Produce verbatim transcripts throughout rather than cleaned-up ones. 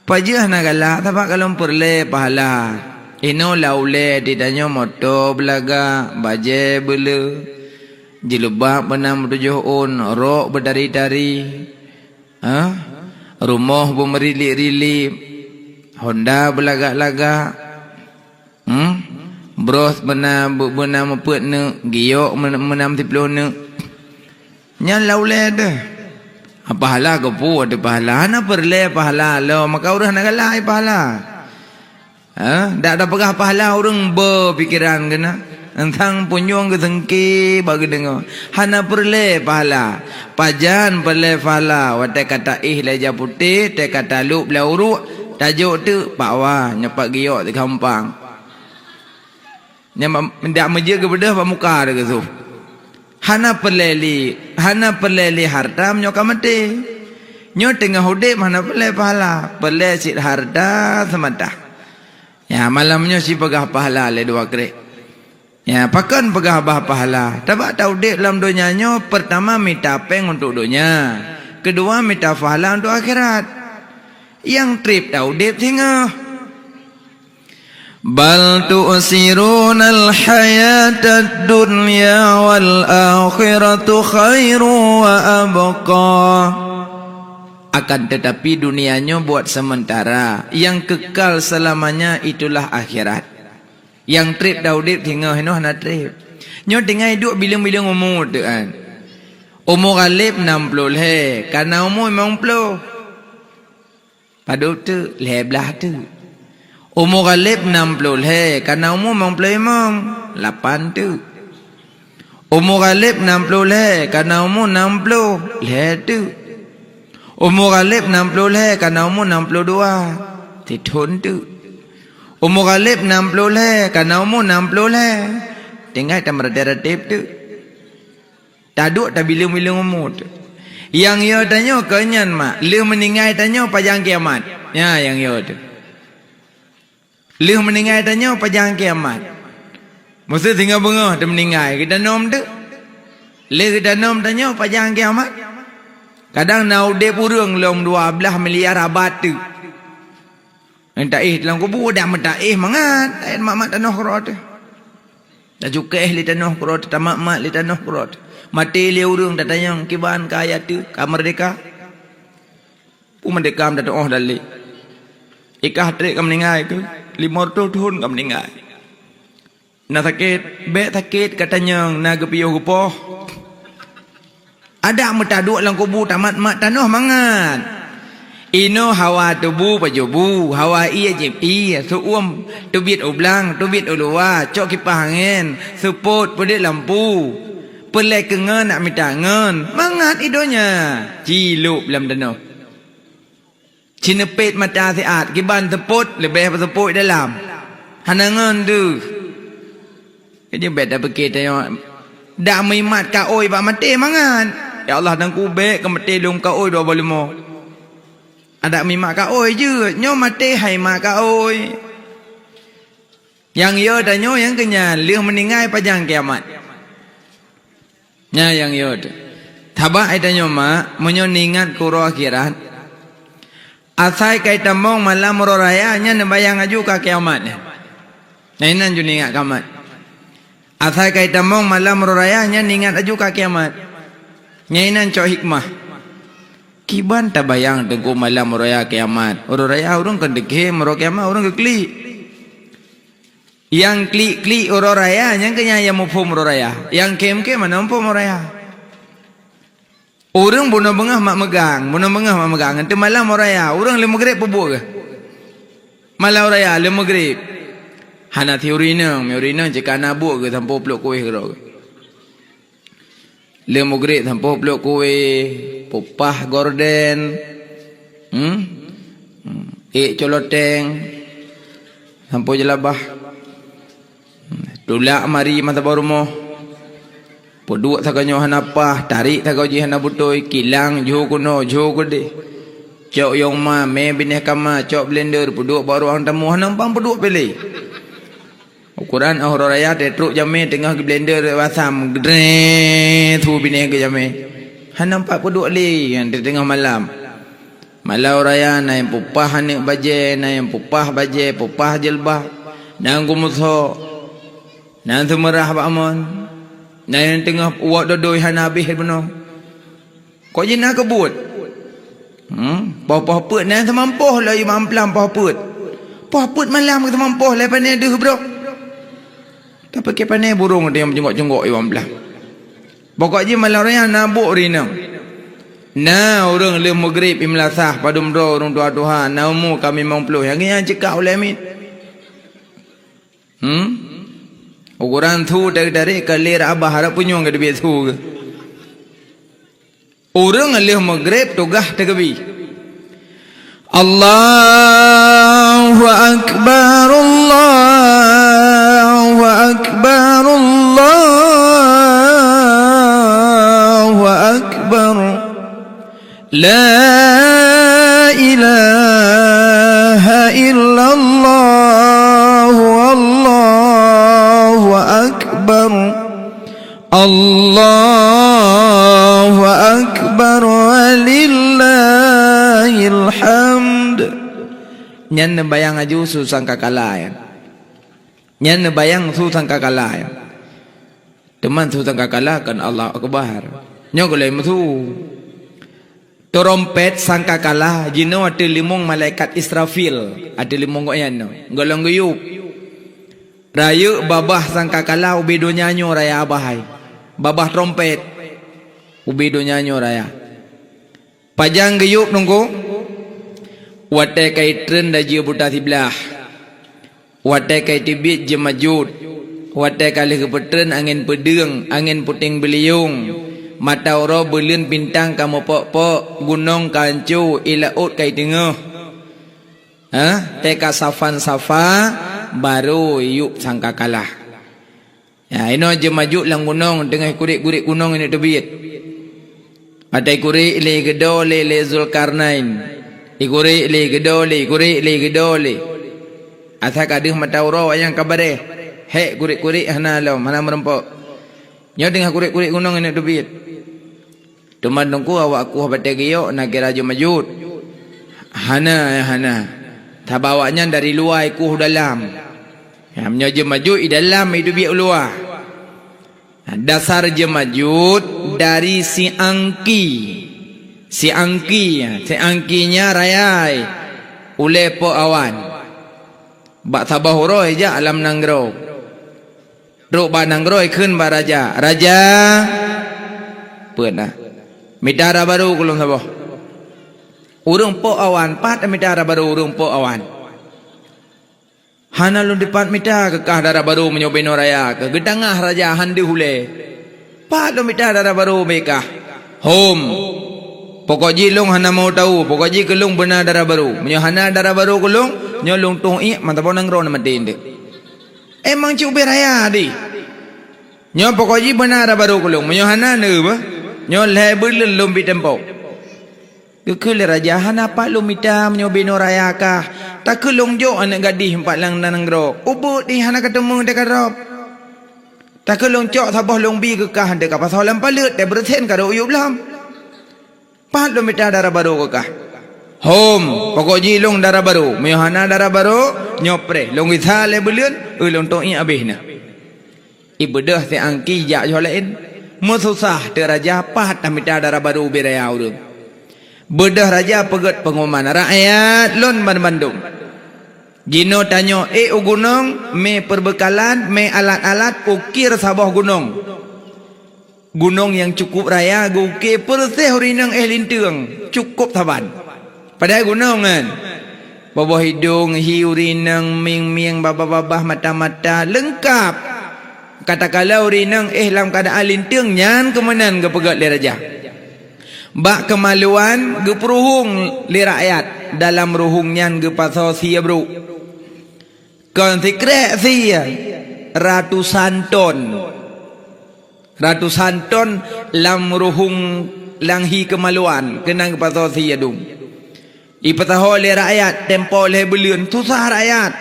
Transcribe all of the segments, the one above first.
Pajoh hana galak, sabab ka lom peureulée pahala. Inoe lam ulée di tanyoe moto beulagak, bajée beuleu, jilbab beuna meutujoh ôn, rok beutari-tari, ha? Rumoh beumeurilip-rilip, honda beulagak-lagak, hmm? Bros beuna, beuna meupeuet neuk, giok meuna, meuna siploh neuk. Nyan lam ulée deuh. Pahala keupeue teuh pahala? Hana peureulée pahala lom, maka ureuëng hana galak pahala. Ha? Dak tapeugah pahala ureuëng beu pikeran keunan. Teuntang punyueng geuseungki bak geudeungoe. Hana peureulée pahala. Pajan peureulée pahala? Watée ka taéh lé ija putéh, watée ka talop lé uruek, tajok teuk pakwa, nyoe pat giok teugampang. Nyang dak meujeuet geubeudôh bak muka teuh geusuh. Hana peureulée lé, hana peureulée lé hareuta meunyoe ka maté. Nyoe teungoh udeb hana peureulée pahala, peureulée cit hareuta seumata. Ya, malam nyoe sipeugah pahala lé dua krek. Ya, pakon peugah bah pahala? Tabak taudeb lam donya nyoe, peurtama mita péng untuk donya, keudua mita pahala untuk akhirat. Nyang treb taudeb singoh. Bal tu'sirunal hayatad dunya wal akhiratu khairu wa abqa. Akan tetapi dunia nyoe buat sementara, yang kekal selamanya itulah akhirat. Nyang treb taudeb singoh, inoe hana treb. Nyoe tinggai duek bileueng-bileueng umu teuh kan. Umu Ghalib nam ploh lhée, kana umu limong ploh. Padub teuk, lhée blaih teuk. Umu Ghalib nam ploh lhée, kana umu limong ploh limong, lapan teuk. Umu Ghalib nam ploh lhée, kana umu nam ploh lhée teuk. Umu Ghalib nam ploh lhée, kana umu nam ploh dua, sithon teuk. Umu Ghalib nam ploh lhée, kana umu nam ploh lhée, tinggai tameuratéb-ratéb teuk. Taduek tabileueng-bileueng umu teuh. Nyang yo tanyoe kon nyan mak, lheueh meuninggai tanyoe pajan kiamat. Nyan nyang yo teuh. Lheueh meuninggai tanyoe pajan kiamat. Meuseu singoh beungoh teuh meuninggai, geutanom teuk. Lheueh geutanom tanyoe pajan kiamat. Kadang na udeb ureuëng lom dua blaih miliar abad teuk. Nyang taéh lam kubu, dak meutaéh mangat, taéh mat-mat tanoh keudroe teuh. Tacukéh lé tanoh keudroe teuh, tamat-mat lé tanoh keudroe teuh. Maté lé ureuëng tatanyong kiban ka ayat teuh, ka meurdeka. Peue meurdeka meutatuoh dalé. Ikah treb ka meuninggai keuh, limong reutôh thon ka meuninggai. Na sakét, bék sakét ka tanyong, na geupiôh geupoh. Adak meutaduek lam kubu tamat-mat tanoh mangat. Inoe hawa teubu pajoh bu, hawa ié jieb ié, seu-uem teubiet u blang, teubiet u luwa, cok kipah angén, seupôt peudeuet lampu. Peureulée keu ngon nak mita ngon, mangat i donya cilop lam tanoh. Cineupet mata siat, kiban seupôt leubeh peuseupôt dalam. Hana ngon deuh. Jadi bék tapike tanyoe dak meuimat kaôi bak maté mangat. Ya Allah, Teungku, bék keu maté lôn kaôi dua boh leumo. Adak meuimat kaôi jeuet, nyoe maté hai mat kaôi. Nyang yo tanyoe nyang keunyan lheueh meuninggai pajan kiamat. Nyan nyang yo teuh. Sabab ai tanyoe mak, meunyoe neuingat keu uroe akhirat, asai kai tamong malam uroe raya nyan neubayang aju ka kiamat nyan. Nyan inan ju neuingat kiamat. Asai kai tamong malam uroe raya nyan neuingat aju ka kiamat. Nyan inan cok hikmah. Kiban tabayang teungku malam uroe raya kiamat. Uroe raya ureuëng kon deukem, uroe kiamat ureuëng geuklik. Nyang klik-klik uroe raya, nyang keunyan nyang muphom uroe raya. Nyang khem-khem hana muphom uroe raya. Ureuëng bunoe beungoh mak meugang, bunoe beungoh mak meugang. Teuma malam uroe raya, ureuëng lheueh meugreb peubuet geuh. Malam uroe raya, lheueh meugreb. Hana teuri inong, meuri inong cit ka na buet geuh sampoe plok kueh keudroe geuh. Lheueh meugreb sampoe plok kueh, peupah gorden, hmm? Hmm. Ék coloteng, sampoe jeulabah. Hmm. Tulak mari masa bak rumoh. Peuduek sagoe nyoe hana paih, tarék sagoe jih hana beutôi, kilang jho keunoe, jho keudeh. Cok yong ma, mé binéh kama, cok blender, peuduek bak ruang tamu, hana muphom peuduek pih lé. Ukoran óh uroe raya teuh trok jamé teungoh geublender basam, geudreng, su binéh geuh jamé. Hana muphom peuduek lé, nyan teungoh malam. Malam raya na nyang peupah aneuk bajée, na nyang peupah bajée, peupah jeuleuba, na nyang geumeuso, na nyang seumeurah bak mon, na nyang teungoh uwak dodoi hana habéh bunoe. Kok jih na keubuet? Hmm, poh-poh peuet na nyang seumampoh lom i mamplam poh peuet. Poh peuet malam ka seumampoh lé pané deuh brok. Tapi keu pané burông teuh nyang meujunggok-junggok i mamplam. Pokok jih malam raya na buet ureueng inong. Na ureueng lheueh meugreb i meulasah padum droe ureueng tuha-tuha na umu ka limong ploh nyang geuh nyang ceuka ulée miet. Hmm? Ukoran su teutarek ka lé rot abah, rot punyueng ka teubiet su geuh. Ureueng lheueh meugreb tugaih teugeubri. Allahu Akbar, Allahu Akbar, Allahu Akbar. La ilaha illallah, Allahu Akbar. Allahu Akbar, walillahil hamd. Nyan neubayang laju su sangkakala nyan. Nyan neubayang su sangkakala nyan. Teuma su sangkakala kon Allahu Akbar. Nyoe gulée meusu. Trompet sangkakala jinoe ateueh limong malaikat Israfil, ateueh limong gobnyan nyoe. Gohlom geuyueb. Rayeuk babah sangkakala ubé donya nyoe raya abah hai. Babah trompet ubé donya nyoe raya. Pajan geuyueb teungku? Watée ka itreun laju buta siblaih. Watée ka iteubiet jeumajut, watée ka lheueh geupeutreun angén peudeueng, angén puténg beuliyong, mata uroe buleuen bintang ka meupok-pok, gunong ka anco, ié laôt ka iteungoh. Ha? Teuka safan-safa, barô iyueb sangkakala. Ya, inoe jeumajut lam gunong teungoh ikurek-kurek gunong ineuk teubiet. Watée ikurek lé, geudoe lé, lé Zulkarnain. Ikurek lé, geudoe lé, ikurek lé, geudoe lé. Asai ka deuh mata uroe awaknyan ka bareh. Hék kurek-kurek hana lom, hana meurumpok. Nyoe teungoh kurek-kurek gunong ineuk teubiet. Teuma teungku awak kueh batée geuyok na kira jeumajut. Hana, hana. Sabab awaknyan dari luwa ikueh u dalam. Ya, meunyoe jeumajut i dalam iteubiet u luwa. Dasar jeumajut dari siangki. Siangki, siangki nyan raya ulée pok awan. Bak saboh uroe jak lam nanggroe. Trok bak nanggroe kheun bak raja, "Raja, peue na? Mita dara barô keu lôn saboh." Ureuëng pok awan, pat mita dara barô ureuëng pok awan. "Hana lôn dipat mita keu kah dara barô meunyoe binoe raya keuh," geutangah raja han deuh ulée. "Pat lôn mita dara barô bak kah." "Hom, pokok jih lôn hana mau tahu, pokok jih keu lôn beuna dara barô. Meunyoe hana dara barô keu lôn, nyoe lôn tueng iék mata boh nanggroe na maté eunteuk." "Emang cit ubé raya di? Nyoe pokok jih beuna dara barô keu lôn, meunyoe hana neuh beuh, nyoe lhée buleuen lôn bi tempo." Geukheun lé raja, "Hana pat lôn mita meunyoe binoe raya kah. Takheun lôn jok aneuëk gadih pat lam nanggroe. Ubeuet di hana ka teumé teuka drob. Takheun lôn cok saboh lôn bi keu kah teuka pasoe lam paleuet, teuh beureusen ka rot yueb lom. Pat lôn mita dara barô keu kah." "Hom, pokok jih lôn dara barô. Meunyoe hana dara barô, nyoe preh lôn gisa lhée buleuen, eu lôn tueng iék abéh na." Ibeudôh siangki jak yoh laén. Meususah teuk raja, pat tamita dara barô ubé raya ureuëng. Beudôh raja peugét peunguman, "Rakyat lôn banmandum, jinoe tanyoe ék u gunong, mé peureubeukalan, mé alat-alat, ukir saboh gunong. Gunong nyang cukup raya geuukir peureuseh ureuëng inong éh linteueng, cukup saban." Padahai gunong nyan, boboh idong, hi ureuëng inong, mieng-mieng, babah-babah, mata-mata, leungkab. Katakala ureuëng inong éh lam keuadaan linteueng, nyan keuh meunan geupeugét lé raja. Bak keumaluan geupeuruhueng lé rakyat, dalam ruhueng nyan geupasoe sie brok. Kon sikrék sie, ratusan ton. Ratusan ton lam ruhueng lam hi keumaluan keunan geupasoe sie dum. Ipeusahoe lé rakyat tempo lhée buleuen, susah rakyat.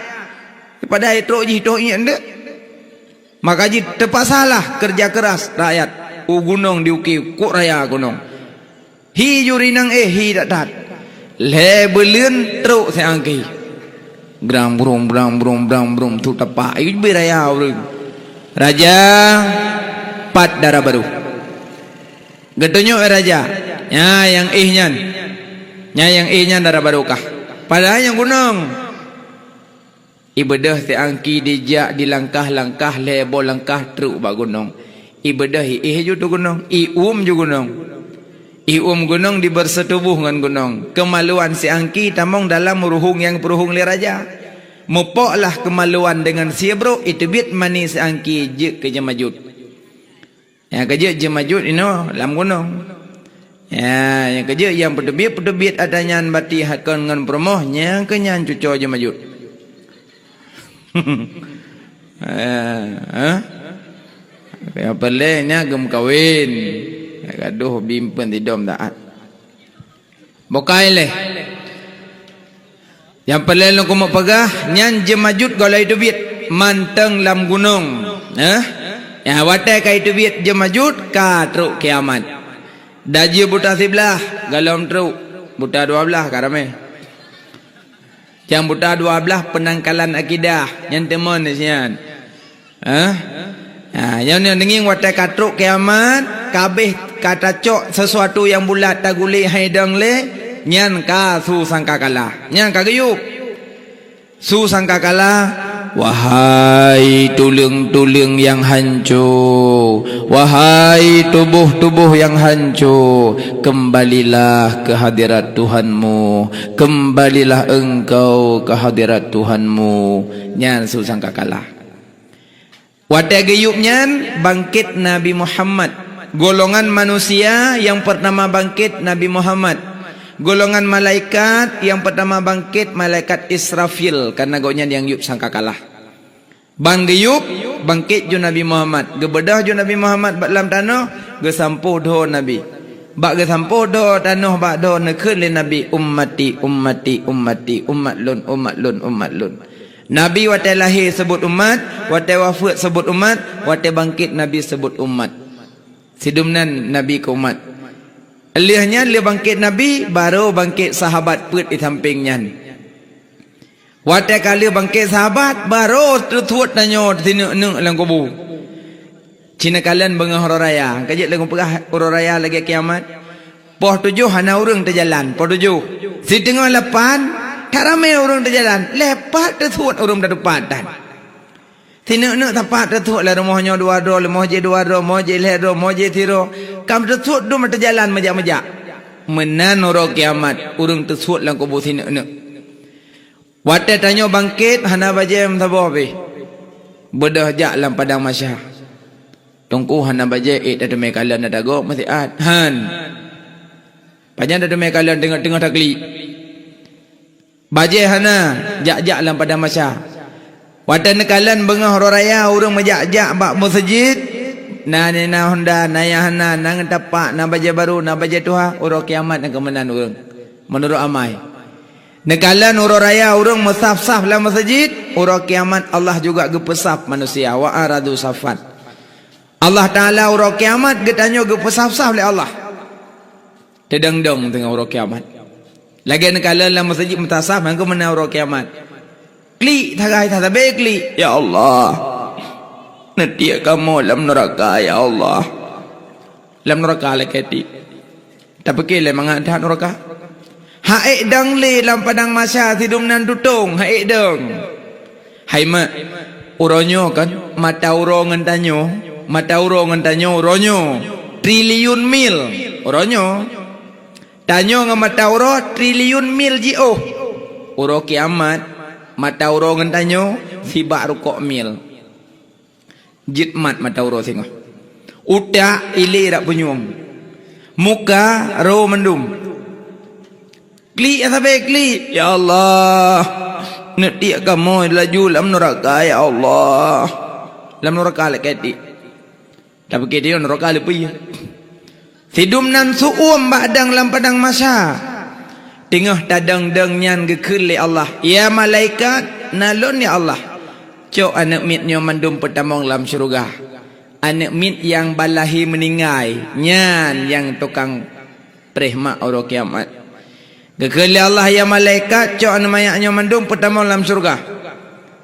Padahai trok jih toh ingat deuk. Maka jih teupasalah keureuja keuras rakyat u gunong diukir kok raya gunong. Hi juri nang éh, hi that-that. Lhée buleuen trok si Angki. Grang brum, grang brum, grang brum, trok tapak. Ih, beu raya ureuëng. Raja, pat dara barô. Geutunyok raja, "Nyan nyang éh nyan. Nyan nyang éh nyan dara barô kah." Padahai nyang gunong. Ibeudôh si Angki dijak di langkah-langkah lhée boh langkah trok bak gunong. Ibeudôh iéh ju tu gunong, ium ju gunong. Ium gunong dibeurseutubôh ngon gunong. Keumaluan si Angki tamong dalam ruhueng nyang peuruhueng lé raja. Mupoklah keumaluan deungon sie brok iteubiet mani si Angki jeuet keu jeumajut. Nyang keujeuet jeumajut inoe lam gunong. Ya, nyang keujeuet nyang peuteubiet-peuteubiet ata nyan bati hakon ngon peurumoh, nyang keu nyan cuco jeumajut. Eh, eh? Nyang peureulée nyan geumeukawen. Gadoh bimpeuen sidom taát. Bukai lé. Nyang peureulée lôn keumeung peugah, nyan jeumajut gohlom iteubiet mantong lam gunong. Eh? Ya, watée ka iteubiet jeumajut ka trok kiamat. Dajih buta siblaih gohlom trok, buta dua blaih ka ramé. Nyang buta dua blaih peunangkalan akidah, nyan teumon di sinan. Eh? Ha, nyan, nyan deungieng watée ka trok kiamat, ka abéh ka tacok sesuatu nyang bulat tagulé hai dong lé, nyan ka su sangkakala. Nyan ka geuyueb. Su sangkakala, "Wahai tuleueng-tuleueng nyang hanco, wahai tuboh-tuboh nyang hanco, kembalilah ke hadirat Tuhanmu, kembalilah engkau ke hadirat Tuhanmu." Nyan su sangkakala. Watée geuyueb nyan, bangkét Nabi Muhammad. Golongan manusia nyang peurtama bangkét Nabi Muhammad. Golongan malaikat nyang peurtama bangkét malaikat Israfil, kareuna gobnyan nyang yueb sangkakala. Ban geuyueb, bangkét ju Nabi Muhammad. Geubeudôh ju Nabi Muhammad bak lam tanoh, geusampôh dhoe Nabi. Bak geusampôh dhoe tanoh bak dhoe neukheun lé Nabi, "Ummati, ummati, ummati, umat lôn, umat lôn, umat lôn." Nabi watée lahé seubut umat, watée wafeuet seubut umat, watée bangkét Nabi seubut umat. Sidum nan Nabi keu umat. Lheueh nyan lheueh bangkét Nabi, barô bangkét sahabat peuet di sampéng nyan. Watée ka lheueh bangkét sahabat, barô teusuet tanyoe sineuk-neuk lam kubu. Ci neukalon beungoh uroe raya, ka jeuet lé kupeugah uroe raya lagée kiamat. Poh tujoh hana ureuëng teujalan, poh tujoh. Siteungoh lapan, that ramé ureuëng teujalan, lhée pat teusuet ureuëng tatupat that. Sineuk-neuk sapat teusuet lam rumoh nyoe dua droe, rumoh jih dua droe, rumoh jih lhée droe, rumoh jih sidroe. Ka teusuet dum teujalan meujak-meujak. Meunan uroe kiamat, ureuëng teusuet lam kubu sineuk-neuk. Watée tanyoe bangkét, hana bajée meusaboh pih. Beudôh jak lam padang mahsyar. Teungku hana bajée ék tateumé kalon na tagob meusiat. Han. Pajan tateumé kalon teungoh-teungoh taklik. Bajée hana, jak-jak lam padang mahsyar. Watée neukalon beungoh uroe raya ureuëng meujak-jak bak meuseujid, na nina honda, na nyang hana, na ngon tapak, na bajée barô, na bajée tuha, uroe kiamat nyang keu meunan ureuëng. Meunurot amai. Neukalon uroe raya ureuëng meusaf-saf lam meuseujid, uroe kiamat Allah juga geupeusaf manusia, wa aradu safan. Allah Taala uroe kiamat geutanyoe geupeusaf-saf lé Allah. Teudong-dong teungoh uroe kiamat. Lagée neukalon lam meuseujid meutasaf nyang keu meunan uroe kiamat. Klik sagai that sabe klik, "Ya Allah, neutiek kamoe lam neuraka, ya Allah." Lam neuraka lakée tiek. Tapike lé mangat that neuraka. Ha'ék dong lé lam padang mahsyar sidum nan tutong, ha'ék dong. Hai mak, uroe nyoe kan, mata uroe ngon tanyoe, mata uroe ngon tanyoe uroe nyoe triliun mil uroe nyoe. Tanyoe ngon mata uroe triliun mil jiôh. Uroe kiamat, mata uroe ngon tanyoe sibak rukok mil. Jeuet mat mata uroe singoh. Utak ilé rak punyueng. Muka ro mandum. Klik sabe klik. Ya Allah. Neutiek kamoe laju lam neuraka, ya Allah. Lam neuraka lakée tiek. Tapi keu dia neuraka leupie. Sidum nan su'uem bak dang lam padang mahsyar. Teungoh tadong-dong nyan geukheun lé Allah, "Ya malaikat, na lôn ya Allah. Cok aneuëk miet nyoe mandum peutamong lam syeuruga. Aneuëk miet nyang balahé meuninggai, nyan nyang tukang preh mak uroe kiamat." Geukheun lé Allah, "Ya malaikat, cok aneuk manyak nyoe mandum peutamong lam syeuruga."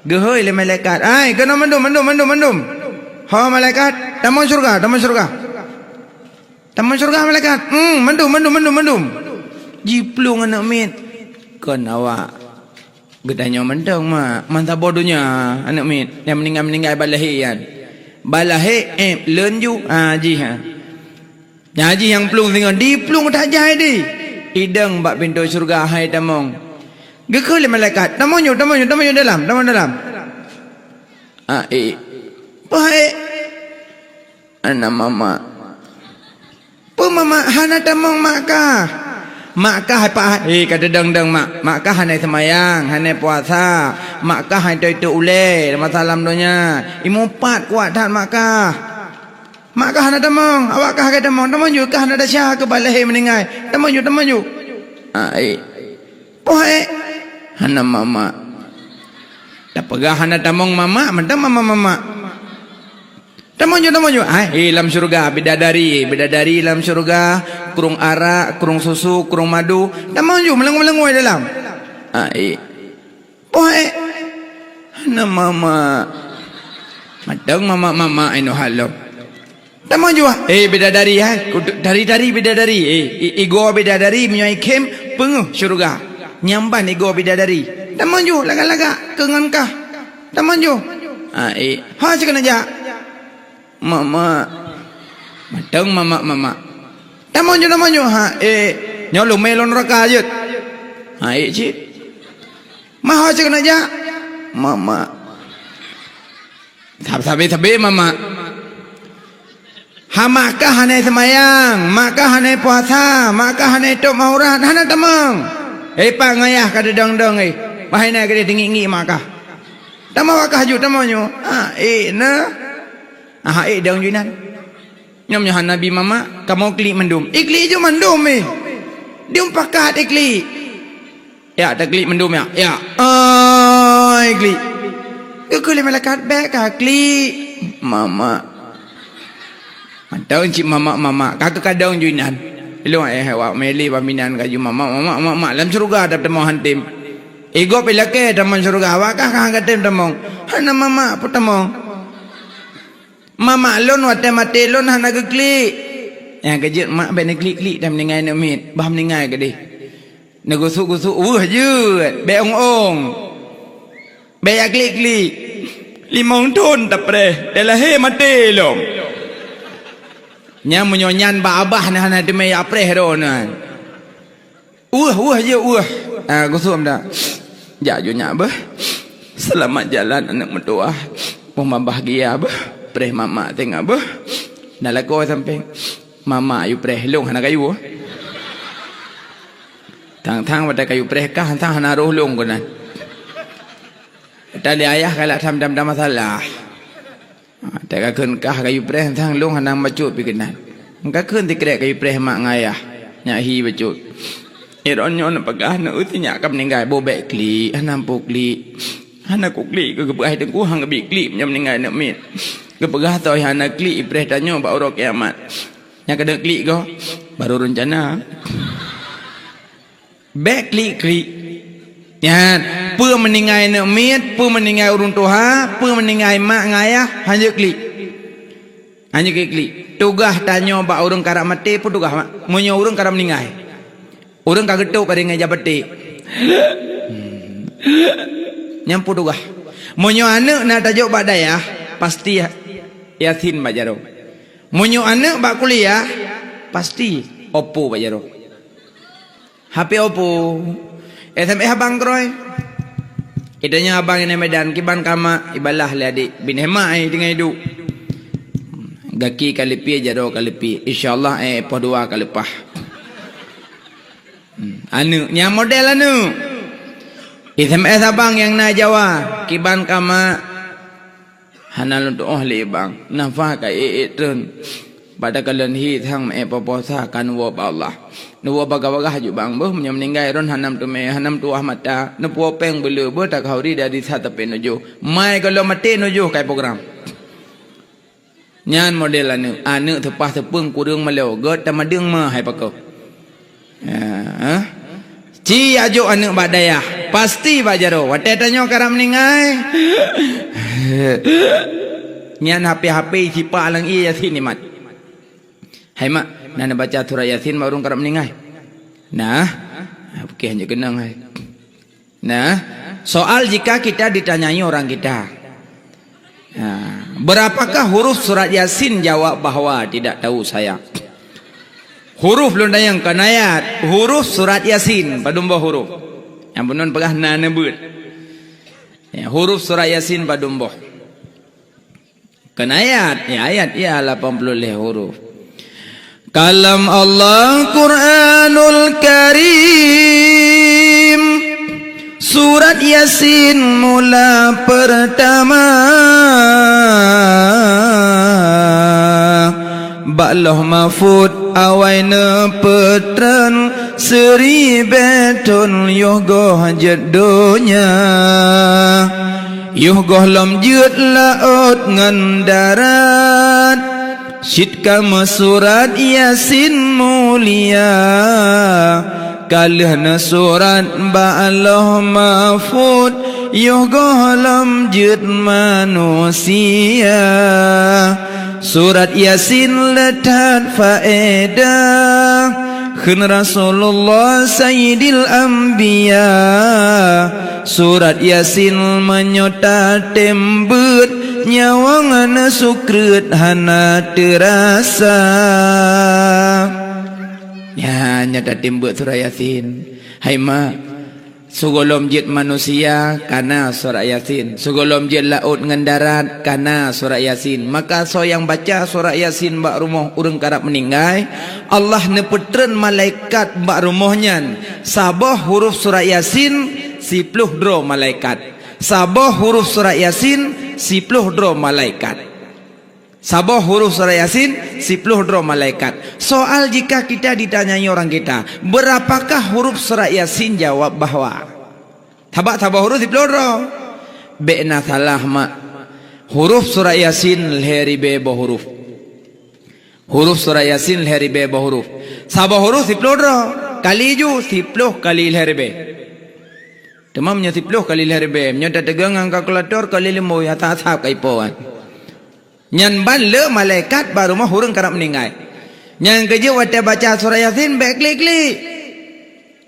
Geuhôi lé malaikat, "Ai, keunoe mandum, mandum, mandum, mandum. Ho malaikat, tamong syeuruga, tamong syeuruga. Tamong syeuruga malaikat. Hmm, mandum, mandum, mandum, mandum." Jiplueng aneuk miet. Kon awak. Geutanyoe mantong, mak, mantong saboh donya aneuk miet nyang meuninggai-meuninggai bak lahé nyan. Bak lahé, eh, lôn ju, ha, jih, ha. Nyan jih nyang plueng singoh, diplueng that jai deh. Idong bak pintoe syeuruga hai tamong. Geukheun lé malaikat, "Tamong ju, tamong ju, tamong ju dalam, tamong dalam." Ah, eh. Peue hai? Hana mamak. Peue mamak hana tamong mak kah? Mak kah hai pa-, eh, ka teudong-dong mak. Mak kah hana seumayang, hana puasa. Mak kah hana toe-toe ulée masa lam donya. Imupat kuat that mak kah. Mak kah hana tamong, awak kah ka tamong. Tamong ju kah hana desya keu bak lahé meuninggai. Tamong ju, tamong ju. Ah, eh. Poh, eh. Hana mamak. Tapeugah hana tamong mamak, mantong mamak-mamak. Tamong ju, tamong ju. Hai, eh, lam syeuruga, bidadari, bidadari lam syeuruga, krueng arak, krueng susu, krueng madu. Tamong ju, meulengoi-meulengoi dalam. Ah, eh. Poh, eh. Hana mamak. Mantong mamak-mamak inoe halom. Tamong ju, ah. Eh, bidadari, hai. Kudu tari-tari bidadari. Eh, i-, igoe bidadari meunyoe ikhém peungeuh syeuruga. Nyan ban igoe bidadari. Tamong ju, lagak-lagak keu ngon kah. Tamong ju. Ah, eh. Ha, cit keuneuk jak. Mamak. Mantong mamak-mamak. Tamong ju, tamong ju. Ha, eh. Nyoe lumé lôn raka jeuet. Ha, eh, cit. Maho cit keuneuk jak? Mamak. Sab-, sabe-sabe mamak. Ha, mak kah hana seumayang, mak kah hana puasa, mak kah hana top aurat, hana tamong. Eh, pat ngayah ka teudong-dong, eh. Wahai na gadeh teungiek-ngiek mak kah. Tamong mak kah ju, tamong ju. Ah, eh, na. Ah, eh, dong ju inan. Nyoe nyoe hana bi mamak, kamoe klik mandum. Iklik ju mandum, eh. Dium pakat iklik. Ya, taklik mandum ya. Ya. Ai, klik. Geukheun lé malaikat, "Bèk ka klik, mamak." Mantong cit mamak-mamak, ka keukadong ju inan. Ilong eh, wak meli baminan kaju mamak-mamak, mamak lam syeuruga dah tamong han tem. Igop ilakée tamong syeuruga, awak kah ka han tem tamong. Hana mamak peutamong. Mamak lôn watée maté lôn hana geuklik. Nyang keujeuet mak bèk neuklik-klik dan meuninggai aneuk miet, bah meuninggai keudeh. Neugusuk-gusuk, weueh jeuet, bèk ong-ong. Bèk jak klik-klik. Limong thon tapreh, dan lahé maté lom. Nyan meunyoe nyan bak abah na hana teumé jak preh droeneuh. Weueh, weueh jeuet, weueh. Ah, gusum dah. Jak ju nyak beuh. Selamat jalan aneuk meutuwah. Boh mabahgia beuh. Preh mamak tengah beuh. Nah lakoe sampéng. Mamak yu preh lông hana kayu. Thang-thang watée kayu preh kah, thang hana roh lông keunan. Tali ayah kalak tham-tham masalah. Ha, teuka kheun kah kayu preh, thang lông hana bacut pi keunan. Ka kheun tikrek kayu preh mak ngon ayah, nyak hi bacut. Iron nyoe neupeugah, neu sinyak ka meuninggai, boh bèk klik, hana ampu klik. Hana kuklik keu geupeugah teungku, han geubi klik nyoe meuninggai aneuk miet. Geupeugah toh hana klik ipreh tanyoe bak uroe kiamat. Nyang keuneuk klik goh, baru reuncana. Bèk klik-klik. Nyan, peue meuninggai aneuk miet, peue meuninggai ureueng tuha, peue meuninggai mak ngon ayah, hanjeuet klik. Hanjeuet klik-klik. Tugaih tanyoe bak ureueng karab maté, peue tugaih mak? Meunyoe ureueng karab meuninggai. Ureueng ka geutôb pada ngon ija baté. Hmm. Nyan peue tugaih. Meunyoe aneuk na tajok bak dayah, pasti Yasin bak jaroe. Meunyoe aneuk bak kuliah, pasti Oppo bak jaroe. H P Oppo. S M S abang keurôi. Ita nyoe abang nyang Medan, kiban ka mak, ibalah lé adék. Bin hemat ai teungoh iduek. Gaki ka leupie, jaroe ka leupie. Insya Allah, eh, poh dua ka leupah. Hmm, aneuk, nyan model aneuk. S M S abang nyang na Jawa, kiban ka mak. Hana lôn tu'oh lé bang, nafah ka ék-ék treun. Pada ka lôn hi thang meu'èk poh-poh sa ka neuwoe bak Allah. Neuwoe bagah-bagah ju bang beuh, meunyoe meuninggai droen hana meuteumé, hana meutuwah mata, neupuwoe péng beuleu beuh, takhauri dari sa tapé nujoh. Mai gohlom maté nujoh kai program. Nyan model aneuk, aneuk teupah teupeueng kureueng malèe, gèt tamadeueng ma hai pakoe. Ya, eh? Ci ajok aneuëk bak dayah, pasti bak jaroe. Watée tanyoe karab meuninggai, nyan hapé-hapé sipak lam ié Yasin imat. "Hai mak, na neubaca surat Yasin bak ureuëng karab meuninggai?" "Nah, bukan hanya kenang hai." Nah, soal jika kita ditanyai orang kita, "Nah, berapakah huruf surat Yasin?" Jawab bahwa tidak tahu saya. Huruf lôn tanyong kon ayat, huruf surat Yasin padum boh huruf? Nyang bunon peugah na neubeuet. Ya, huruf surat Yasin padum boh? Kon ayat, ya, ayat ya lapan puluh lhée huruf. Kalam Allah Quranul Karim, surat Yasin mula pertama. Bak Lauh Mahfud awai neupeutrön, seuribée thon yoh goh jeuet donya. Yoh gohlom jeuet laôt ngon darat, cit ka meusurat Yasin mulia. Ka lheueh neusurat bak Lauh Mahfud, yoh gohlom jeuet manusia. Surat Yasin le that faedah, kheun Rasulullah Sayyidil Anbiya. Surat Yasin meunyoe tatem beuet, nyawöng neusukreut hana teurasa. Nyan, nyan tatem beuet surat Yasin. Hai mak, sigohlom jeuet manusia ka na surat Yasin, sigohlom jeuet laôt ngon darat ka na surat Yasin. Maka soe nyang baca surat Yasin bak rumoh ureuëng karab meuninggai, Allah neupeutrön malaikat bak rumoh nyan, saboh huruf surat Yasin siploh droe malaikat. Saboh huruf surat Yasin siploh droe malaikat. Saboh huruf surat Yasin siploh droe malaikat. Soal jika kita ditanyai orang kita, "Berapakah huruf surat Yasin?" Jawab bahwa. Sabab saboh huruf siploh droe. Bék na salah mak. Huruf surat Yasin lhée ribée boh huruf. Huruf surat Yasin lhée ribée boh huruf. Saboh huruf siploh droe. Kali ju siploh kali lhée ribée. Teuma meunyoe siploh kali lhée ribée, meunyoe tateuga ngon kalkulator kali limong, ya that-that ka ipo kan. Nyan ban le malaikat bak rumoh ureuëng karab meuninggai. Nyang keujeuet watée baca surat Yasin bék klik-klik.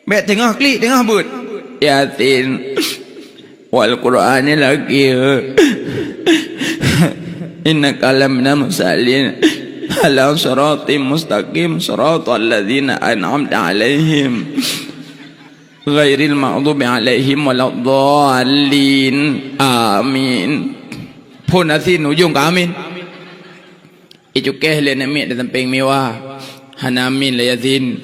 Bék teungoh klik teungoh beuet. Yasin. Wal Qur'anil Hakim. Innaka laminal mursalin. Ala siratim mustaqim, siratal ladzina an'amta 'alaihim. Ghairil maghdubi 'alaihim waladdallin. Amin. Phon Yasin ujong ka amin. Icukéh lé namiet di sampéng miwa. Hana amin lé Yasin.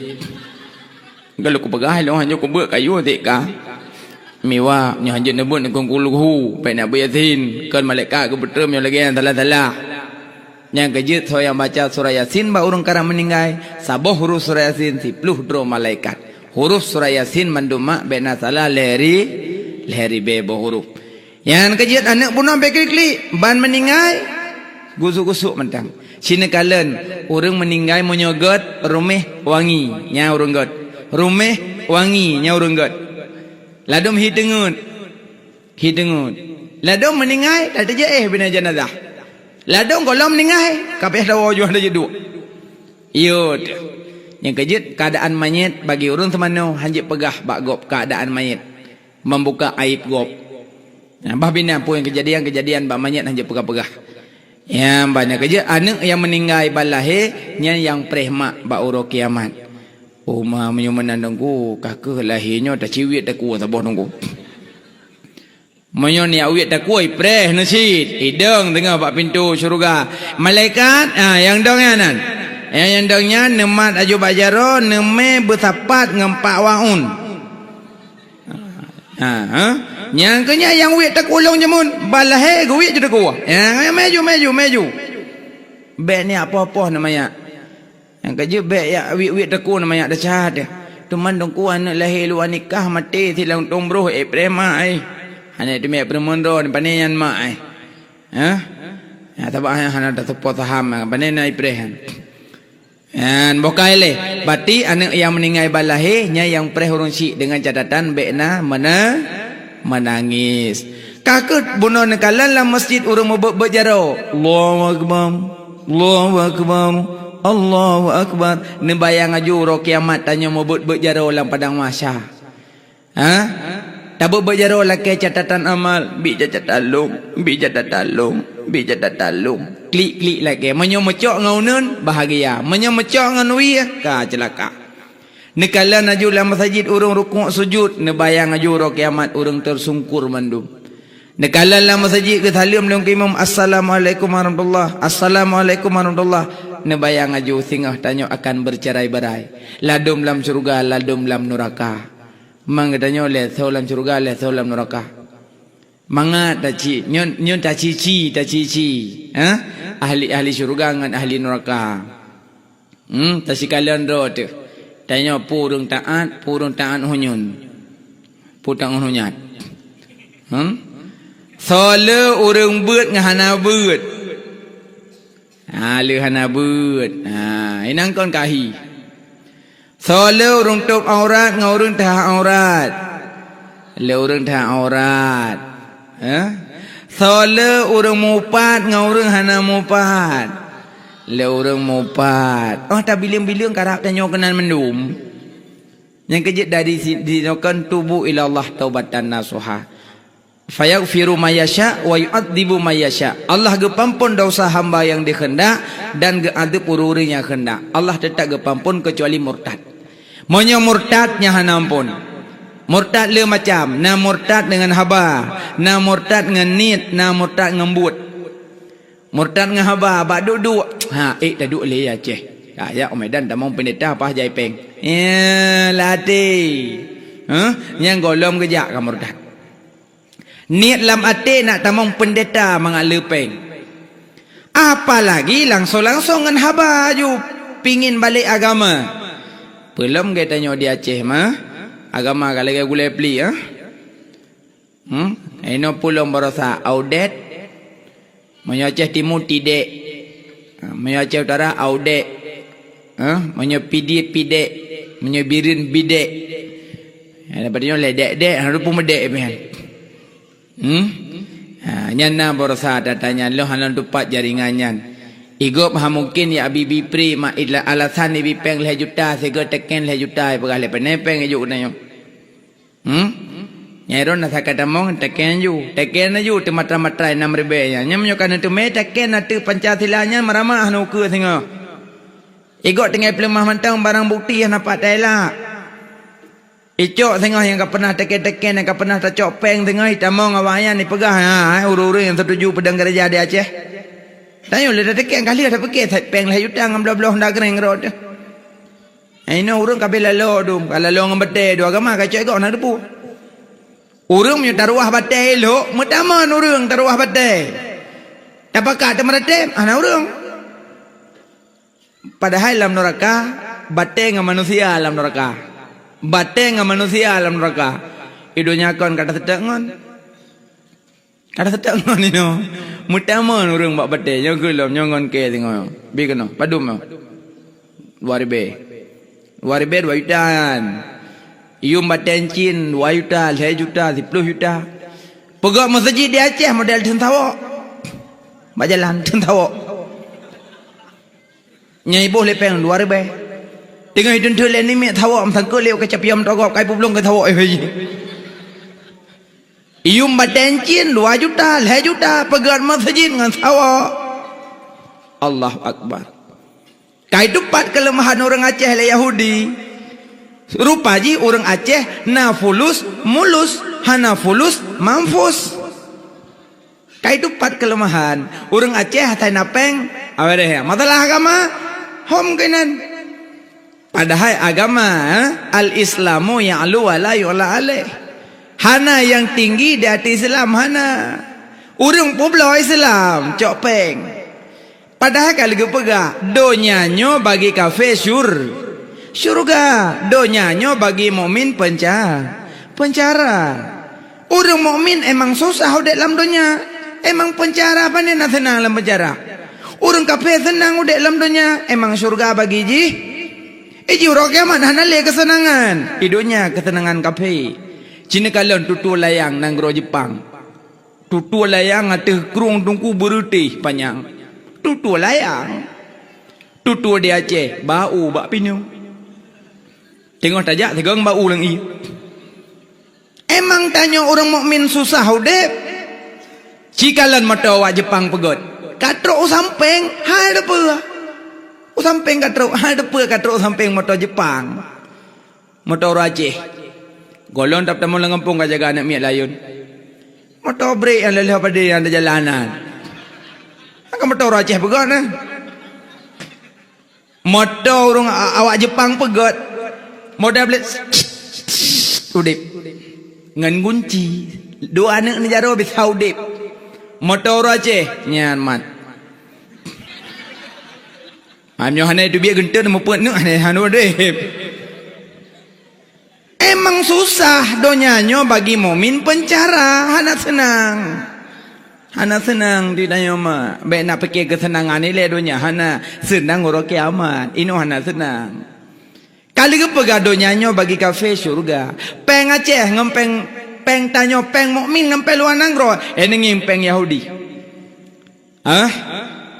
Galak kupeugah lôn hanjeuet kubeuet kayu tik ka. Miwa, nyoe hanjeuet neubeuet ngon kulhu, bék na beuet Yasin. Kon malaikat geupeutrön nyoe lagée nyang salah-salah. Nyang keujeuet soe nyang baca surat Yasin bak ureuëng karab meuninggai, saboh huruf surat Yasin siploh droe malaikat. Huruf surat Yasin mandum mak bék na salah lhée ri-, lhée ribée boh huruf. Nyang keujeuet aneuëk bunoe bék klik-klik, ban meuninggai gusuk-gusuk mantong. Sineukaleuen ureuëng meuninggai meunyoe gét ruméh wangi, nyan ureuëng gét. Ruméh wangi, nyan ureuëng gét. Ladôm hi teungeut. Hi teungeut. Ladôm meuninggai, ka teujeuet éh binéh jeunazah. Ladôm gohlom meuninggai, ka payah tawoe juah laju duek. Yo teuh. Nyang keujeuet keuadaan manyét bagi ureuëng seumanoe hanjeuet peugah bak gob keuadaan manyét, membuka aib gob. Nah, bah binéh peue nyang keujadian-keujadian bak manyét hanjeuet peugah-peugah. Nyang banyak keujeuet aneuëk nyang meuninggai ban lahé, nyan nyang preh mak bak uroe kiamat. Oh ma, meunyoe meunan Teungku, ka kheueh lahé nyoe taciwiet takue saboh Teungku. Meunyoe neujak wiet takue, ipreh neucit, idong teungoh bak pintoe syeuruga. Malaikat, ha, nyang dong nyan nan. Nyang, nyang dong nyan neumat aju bak jaroe, neumé beusapat ngon pak waun. Ha, ha. Nyang keu nyan nyang wiet takue lôn jameun, ban lahé geuwiet ju takue. Nyang maju, maju, maju. Bék neujak poh-poh neumanyak. Nyang keujeuet bék jak wiet-wiet takue neumanyak desya teuh. Teuma Teungku aneuëk lahé luwa nikah maté silang tueng broh éh preh mak ai. Hana teumé peurumoh droe pane nyan mak ai. Hah? Ya, sabab hana, hana tatupo saham pane na ipreh nyan. Nyan, boh ka ilée. Berarti aneuk nyang meuninggai ban lahé, nyan nyang preh ureuëng syiek deungon catatan bék na meuna-, meunangis. Ka kheueh bunoe neukalon lam meuseujid ureuëng meubeuet-beuet jaroe. Allahu Akbar. Allahu Akbar. Allahu Akbar. Neubayang aju uroe kiamat tanyoe meubeuet-beuet jaroe lam padang mahsyar. Ha? Tabeuet-beuet jaroe lakée catatan amal, bi catatan lom, bi catatan lom, bi catatan lom. Klik-klik lakée. Meunyoe meucok ngon uneuen, bahagia. Meunyoe meucok ngon wie, ka ceulaka. Neukalon aju lam meuseujid ureuëng rukuk sujud, neubayang aju uroe kiamat ureuëng teusungkur mandum. Neukalon lam meuseujid geusaleuem lom keu imum, "Assalamualaikum warahmatullah, assalamualaikum warahmatullah." Neubayang aju singoh tanyoe akan beucerai-berai. Ladôm lam syeuruga, ladôm lam nuraka. Mang geutanyoe lhée soe lam syeuruga, lhée soe lam nuraka. Mangat taci, nyoe, nyoe tacici, tacici. Ha? Ahli-ahli syeuruga ngon ahli nuraka. Hmm, tasikalon droe teuh. Tanyoe peue ureuëng taát, peue ureuëng taát hunyun. Peue taát hunyat. Hmm? Soe le ureuëng beuet ngon hana beuet. Ha, le hana beuet. Ha, inang kon kahi. Soe le ureuëng tôb aurat ngon ureuëng teuhah aurat. Le ureuëng teuhah aurat. Eh? Soe le ureuëng mupat ngon ureuëng hana mupat. Le ureuëng mupat. Oh, tabiling-bileung karab tanyoe keunan mandum. Nyang keujeuet dari si-, dinoe kan tubu ilallah taubatan nasuha. Fayaghfiru may yasha wa yu'adzibu may yasha. Allah geupampon dosa hamba nyang dikeundak dan geuadeueb ureuëng-ureuëng nyang keundak. Allah teutap geupampon keucuali murtad. Meunyoe murtad nyan hana ampon. Murtad le macam, na murtad deungon haba, na murtad ngon niet, na murtad ngon buet. Murtad ngon haba bak duek-duek. Ha, ék taduek lé Aceh. Ya, ya, u Medan tamong peundeta paih jai péng. Ya, latih. Huh? Nyang gohlom geujak ka murtad. Niet lam até nak tamong peundeta mangat le péng. Apalagi langsong-langsong ngon haba aju pingin balek agama. Peulom geutanyoe di Aceh mah, agama ka lagée gulée pli, ah. Hmm? Inoe peulom barosa audet. Meunyoe Aceh Timu tidek. Ha, meunyoe Aceh Utara audek. Ha, meunyoe Pidie pidek. Meunyoe Bireuen bidek. Ya, daripada nyoe lé dek-dek, hana pun meudek pian. Hmm? Ha, nyan na barosa tata nyan lôn hana tupat jaringan nyan. Igop ha mungkin ya abi bipri ma ila alasan ibi péng lhée juta sigoe teken lhée juta ipeugah lé penepeng ijuk na nyoe. Hmm? Nyai ron na saka tamong teken ju. Teken ju teumatra-matra nam ribée nyan. Nyan meunyoe ka neuteumé teken ateueh Pancasila nyan meuramah hana ukeue singoh. Igok tinggai peuleumah mantong barang bukti hana pat tailak. Icok singoh nyang ka pernah teken-teken nyang ka pernah tacok péng singoh itamong awak nyan ipeugah, ha, ureuëng-ureuëng nyang setuju peudong gereja di Aceh. Tanyoe lé tateken kali tapike péng lhée juta ngon bloh-bloh honda keuréng rot. Inoe ureuëng ka bela lalo dum, ka lalo ngon batée dua agama ka cok igok na debu. Ureuëng meunyoe taruwah batée ilok, meutamon ureuëng taruwah batée. Tapakat teumeuratem, hana ureuëng. Padahai lam nuraka, batée ngon manusia lam nuraka. Batée ngon manusia lam nuraka. Di donya kon ka taseutôt ngon. Kada seutôt ngon inoe. Meutamon ureuëng bak batée, nyoe keu lom, nyoe ngon kée singoh. Bi keunoe, padum nyoe. Dua ribée. Dua ribée dua juta nyan. Iyum batée encin dua juta, lhée juta, siploh juta. Peugok meuseujid di Aceh model theun sawok. Bak jalan theun sawok. Nyang iboh lé péng dua ribée. Teungoh iteunteu lé nimiet sawok meusangkot lé ka capiam togop kai publong keu sawok eh. Iyum batée encin dua juta, lhée juta, peugét meuseujid ngon sawok. Allahu Akbar. Kai teupat keuleumahan ureuëng Aceh lé Yahudi. Rupa jih ureuëng Aceh na fulus mulus, hana fulus manfus. Kai teupat keuleumahan. Ureuëng Aceh asai na péng, awai deh, masalah agama, hom keunan. Padahai agama, eh, al-Islamu ya'lu wa la yu'la alaih. Hana nyang tinggi di ateueh Islam, hana. Ureuëng peubloe Islam, cok péng. Padahai ka lheueh geupeugah, donya nyoe bagi kafé syur-, syurga, donya nyoe bagi mukmin penca-, pencara. Ureuëng mukmin emang susah udép lam donya, emang pencara pane na seunang lam pencara. Ureuëng kafé seunang udeb lam donya, emang syeuruga bagi jih? Iji uroe kiamat hana lé keuseunangan. Di donya keuseunangan kafé. Ci neukalon tutue layang nanggroe Jepang. Tutue layang ateueh krueng teungku beureutéh panyang. Tutue layang. Tutue di Aceh, bau bak pineung. Teungoh tajak, teungoh bau lam ié. Emang tanyoe ureuëng mukmin susah udeb? Ci kalon moto awak Jepang peugöt. Ka trok u sampéng, hai teupeu. U sampéng ka trok, hai teupeu ka trok u sampéng moto Jepang. Moto ureuëng Aceh. Gohlom teutamong lam gampông ka jaga aneuëk miet layeuen. Moto brek nyang lheueh padé nyang di jalanan. Kan moto ureuëng Aceh peugöt, nah. Moto ureuëng a-, awak Jepang peugöt. Moto brek udeb. Ngon gunci. Dua aneuëk neujaroe bisa udeb. Moto ureuëng Aceh nyan mat. Ha, meunyoe hana teubiet geunteuen meupeue neuk hana, hana udeb. Emang susah donya nyoe bagi mukmin peuncara, hana seunang. Hana seunang di tanyoe ma. Bék na pike keuseunangan ilée donya, hana seunang uroe kiamat. Inoe hana seunang. Ka lheueh geupeugah donya nyoe bagi kafé syeuruga. Péng Aceh ngon péng, péng tanyoe, péng mukmin ngon péng luwa nanggroe, eh, neungieng péng Yahudi. Hah?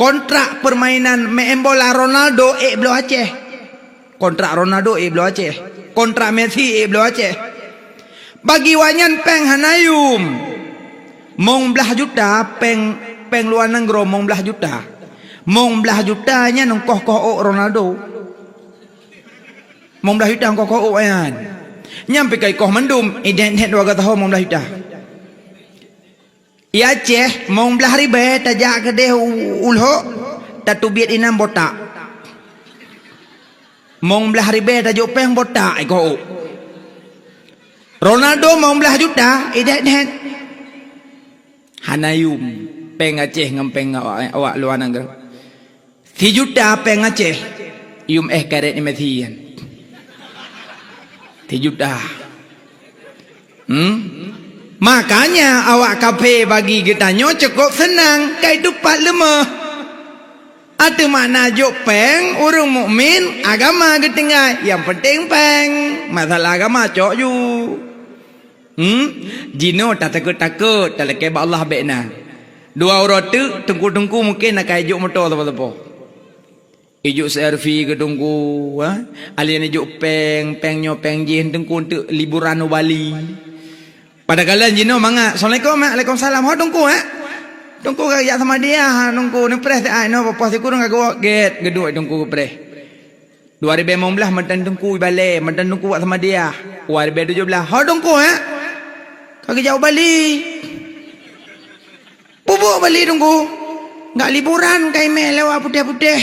Kontrak permainan main bola Ronaldo ék bloe Aceh. Kontrak Ronaldo ék bloe Aceh. Kontrak Messi ék bloe Aceh. Bagi awaknyan péng hana yum. Mong blaih juta péng, péng luwa nanggroe mong blaih juta. Mong blaih juta nyan koh-koh ôk Ronaldo. Mong blaih juta koh-koh ôk nyan. Nyan pih ka ikoh mandum, idéh-déh dua gata ho mong blaih juta. I Aceh, mong blaih ribée tajak keudeh u-, u Lhok, tateubiet inan botak. Mong blaih ribée tajok péng botak ikoh ôk. Ronaldo mong blaih juta, idéh-déh. Hana yum péng Aceh ngon péng awak, awak luwa nanggroe. Sijuta péng Aceh, yum éh karet Messi nyan. Sijuta. Hmm? Makanya awak kafé bagi geutanyoe cukôp seunang, ka idupat leumah. Ateueh makna jok péng, ureuëng mukmin, agama geutinggai, nyang penting péng. Masalah agama cok ju. Hmm? Jinoe tatakot-takot, talakée bak Allah bék na. Dua uroe teuk, teungku-teungku mungken akai jok moto sapo-sapo. Ijok C R V keu teungku, ha? Alien ijok péng, péng nyoe péng jih, teungku untuk liburan u Bali. Padahai jinoe mangat, "Assalamualaikum, Mak." "Waalaikumsalam." "Ho teungku, eh?" "Teungku ka jak Samadiyah, teungku neupreh siat, inoe poh sikureueng ka geuwoe." Gét, geuduek teungku geupreh. Dua ribée limong blaih mantong teungku ibalée, mantong teungku wak Samadiyah. Dua ribée tujoh blaih, "Ho teungku, eh?" "Ka geujak u Bali." "Pubuk Bali teungku?" "Gak liburan ka imé lewat putéh-putéh."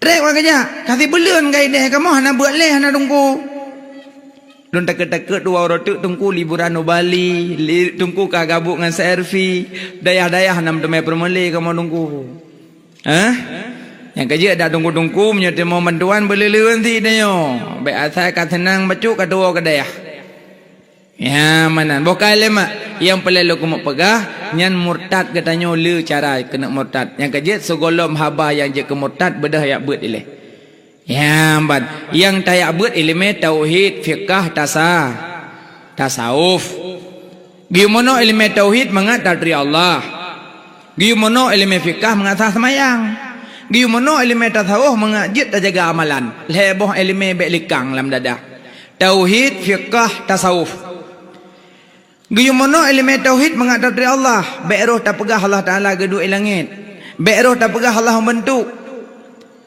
"Trek wak geujak, ka sibuleuen ka idéh kamoe hana beuet lé hana teungku." Lôn takot-takot dua uroe teuk teungku liburan u Bali, li-, teungku ka gabuk ngon C R V, dayah-dayah nam teumé peureulée kamoe teungku. Hah? Nyang keujeuet dak teungku-teungku meunyoe teurimong bantuan beuleuleuen si tanyoe. Bék asai ka seunang bacut ka tuwoe keu dayah. Ya, meunan. Boh kai lé mak. Nyang peureulée lôn keumeuk peugah, nyan murtad geutanyoe le cara keuneuk murtad. Nyang keujeuet sigohlom haba nyang jeuet keu murtad beudôh yak beuet ilée. Ya, ban. Nyang tayak beuet ileumé tauhid, fiqah, tasa-, tasawuf. Geuyue meunoe ileumé tauhid mangat taturi Allah. Geuyue meunoe ileumé fiqah mangat sah seumayang. Geuyue meunoe ileumé tasawuf mangat jeuet tajaga amalan. Lhée boh ileumé bék likang lam dada. Tauhid, fiqah, tasawuf. Geuyue meunoe ileumé tauhid mangat taturi Allah. Bék roh tapeugah Allah Taala geuduek i langét. Bék roh tapeugah Allah meubeuntuk.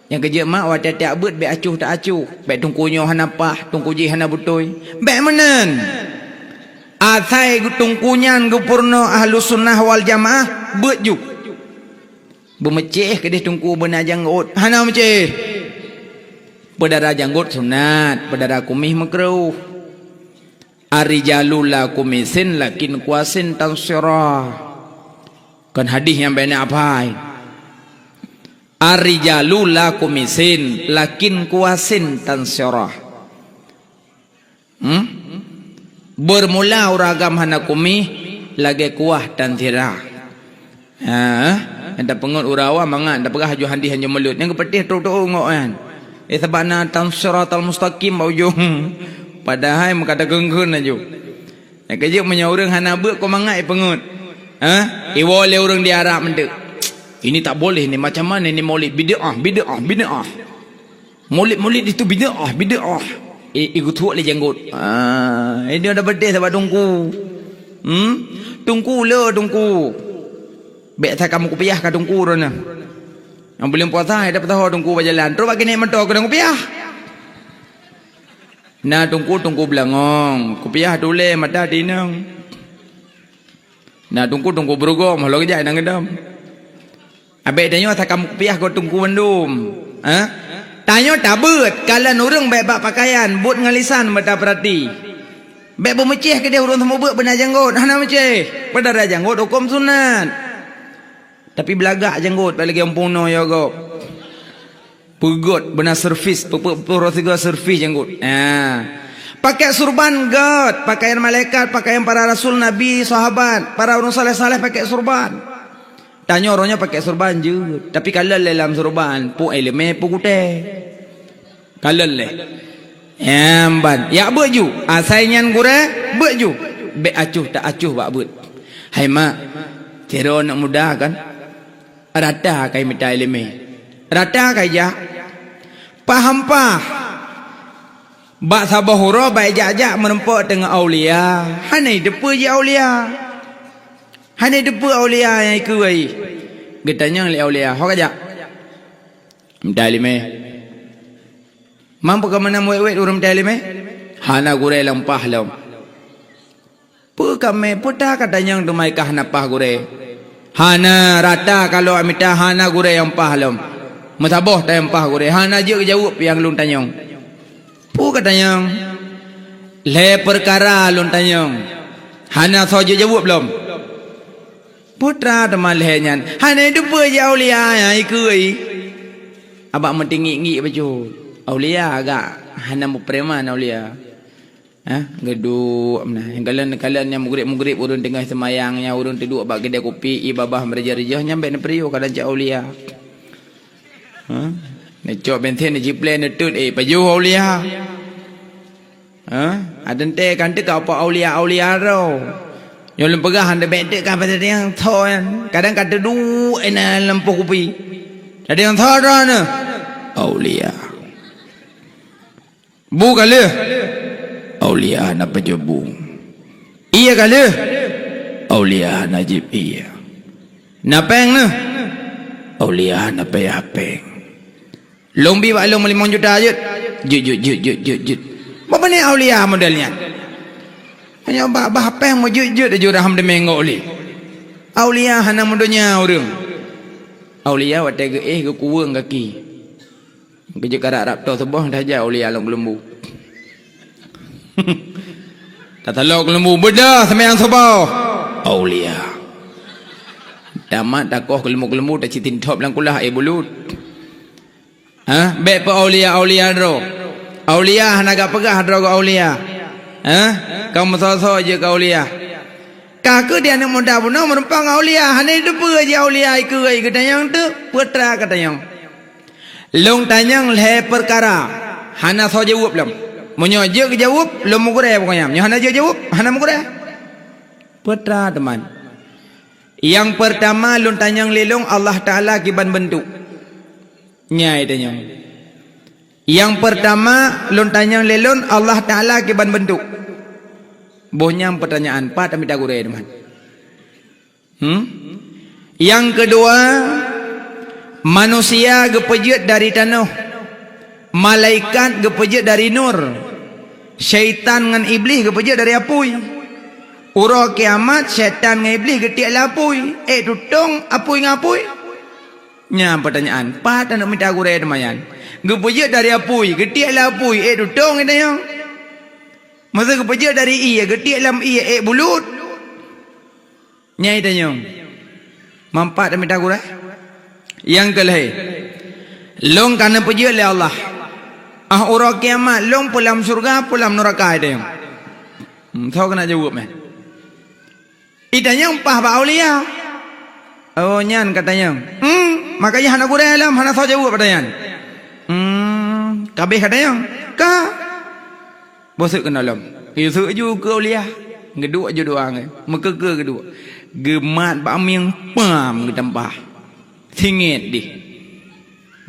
Nyang keujeuet mak watée tajak beuet bék acuh ta acuh, bék teungku nyoe hana paih, teungku jih hana beutôi. Bék meunan. Asai teungku nyan geupeurunoe Ahlussunnah wal Jamaah, beuet ju. Beumeucéh keudeh teungku beuna janggot, hana meucéh. Peudara janggot sunat, peudara kumieh meukruh. Ar-rijalu la kumisin lakin kuasin tansira. Kon hadih nyang bék na apai. Ar-rijalu la kumisin, lakin kuasin tansira. Hmm? Beurmula ureuëng agam hana kumieh, lagée kuah tansira. Ha? Anda peungeut ureueng awam mangat, anda peugah aju hadih hanjeuet mulod. Nyang geupeuteh trok-trok ngok nyan. Eh, sabab na tam siratal mustaqim bak ujong. Padahai meukadak geunggeun aju. Nyang keujeuet meunyoe ureueng hana beuet, kon mangat ipeungeut. Ha? Iwoe lé ureueng di Arab meuteuk. Ini tak boleh ni, macam mana ni maulid? Bid'ah, bid'ah, bid'ah. Maulid-maulid itu bid'ah, bid'ah. I, i geutuek lé janggot. Ah, ini ada beudeh saban teungku. Hmm? Teungku le, teungku. Bèk takam kupiah ka teungku droeneuh. Nyang buleuen puasa, ada peusaho teungku bak jalan. Trok bak keuneuk meuto keu kupiah. Na teungku, teungku beulangong. Kupiah tulèe mata tinong. Na teungku, teungku beurugom, halo geujak inong geudom. Abéh tanyoe takam kupiah keu teungku bandum. Ha? Tanyoe tabeuet, kalon ureueng bèk bak pakaian, buet ngon lisan bèk tapeurati. Bèk beumeucéh keudeh ureueng seumeubeuet beuna janggot, hana meucéh. Padahai janggot hukôm sunat. Tapi beulagak janggot, bèk lagèe ureueng peunoh ya gob. Peugöt beuna servis, peupeue roh sigoe servis janggot. Ha. Pakai surban göt, pakaian malaikat, pakaian para rasul, nabi, sahabat, para ureueng saleh-saleh pakai surban. Tanyoe roh nyoe pakai surban jeuet, tapi kalon lé lam surban, peue ileumèe peue gutèe. Kalon lé. Nyang ban, yak beuet ju, asai nyan gurèe, beuet ju. Bèk acuh tak acuh bak beuet. Hai mak, sidroe aneuk muda kan? Rata kai mita ileumèe. Rata kai jak. Paham pah. Bak saboh uroe bak jak-jak meurumpok teungoh aulia. Hana jiteupeue jih aulia. Hana jiteupeue aulia nyang ikeue. Geutanyong lé aulia, "Ho ka jak?" "Mita ileumèe." "Man peu ka meunan wèt-wèt ureueng mita ileumèe?" "Hana gurèe lam pah lom." "Peue ka mè, peue tra ka tanyong teuma ka hana pah gurèe?" "Hana, rata ka lôn mita hana gurèe nyang pah lom. Meusaboh ta nyang pah gurèe, hana jeuet geujaweueb nyang lôn tanyong." "Peue ka tanyong?" "Lhèe peukara lôn tanyong, hana soe jeuet jaweueb lom." "Peue tra teuma lhèe nyan?" "Hana jiteupeue jih aulia nyang ikeue." Abak meutinggi-nggi bacut. Aulia agak hana meupreman aulia. Ha, geuduek meunan. Nyang kalon-kalon nyang mugrib-mugrib ureueng teungoh seumayang, nyang ureueng teuduek bak keudè kupi, ié babah meureujoh-reujoh, nyan bèk neupeuriôh kadang cit aulia. Ha? Neucok bensin, neucipleh, neutot, eh, pajoh aulia. Ha? Adan teuka teuka apa aulia-aulia droe. Nyoe lôn peugah hana bèk teuka pasal nyang tho nyan. Kadang ka teuduek inan lam poh kupi. Ada nyang tho droeneuh. Aulia. Bu ka lheueh, aulia na pajoh bu. Ié ka lheueh, aulia na jieb ié. Na péng neuh, aulia na payah péng. Lôn bi bak lôn meulimong juta jeuet. Jeuet, jeuet, jeuet, jeuet, jeuet, jeuet. Bak pane aulia model nyan? Hanya bak bah péng meujeuet-jeuet aju raham deungon ulih. Aulia hana meudonya ureueng. Aulia watèe geuéh geukuweueng gaki. Geujeuet karab rab toh suboh dah jak aulia lom keuleumbu. Tatalok keuleumbu, beudôh seumayang suboh. Aulia. Tamat takoh keuleumbu-keuleumbu, tacitin thop lam kulah, eh, bulut. Ha? Bèk peu aulia-aulia droe. Aulia hana gak peugah droe keu aulia. Ha? Ka meusoe-soe jeuet keu aulia. Ka keuh di aneuk muda bunoe meurumpok ngon aulia, hana jiteupeue jih aulia ikeue geutanyong teuk, peue tra ka tanyong. Lôn tanyong lhèe peukara, hana soe jaweueb lom. Meunyoe jeuet geujaweueb, lôn meugurèe bukon nyan. Meunyoe hana jeuet jaweueb, hana meugurèe. Peue tra teuma. Nyang peurtama lôn tanyong lé lôn, Allah Taala kiban beuntuk. Nyan tanyong. Nyang peurtama lôn tanyong lé lôn, Allah Taala kiban beuntuk. Boh nyan peutanyaan, pat tamita gurèe teuma. Hmm? Nyang keudua, manusia geupeujeuet dari tanoh, malaikat geupeujeuet dari nur, syaitan ngon iblih geupeujeuet dari apui. Uroe kiamat, syaitan ngon iblih geutiek lam apui. Eh, tutong apui ngon apui? Nyan peutanyaan, pat aneuk mita gurèe teuma nyan. Geupeujeuet dari apui, geutiek lam apui, eh, tutong itanyong. Masa geupeujeuet dari ié, geutiek lam ié, eh, bulut. Nyan itanyong. Man pat tamita gurèe? Nyang keu lhèe. Lôn ka neupeujeuet lé Allah. Ah, uroe kiamat, lôn peu lam syeuruga, peu lam nuraka itanyong. Hmm, soe keuneuk jaweueb meh? Itanyong pah bak aulia. Oh, nyan ka tanyong. Hmm, makajih hana gurée lom, hana soe jaweueb ka tanyong. Hmm, kabeh ka tanyong. Ka. Boh seuk keunoe lom. Yusuf ju keu uliah. Geuduek ju dua ngai. Meukeukeu geuduek. Geumat bak mieng pam geutampa. Singet dih.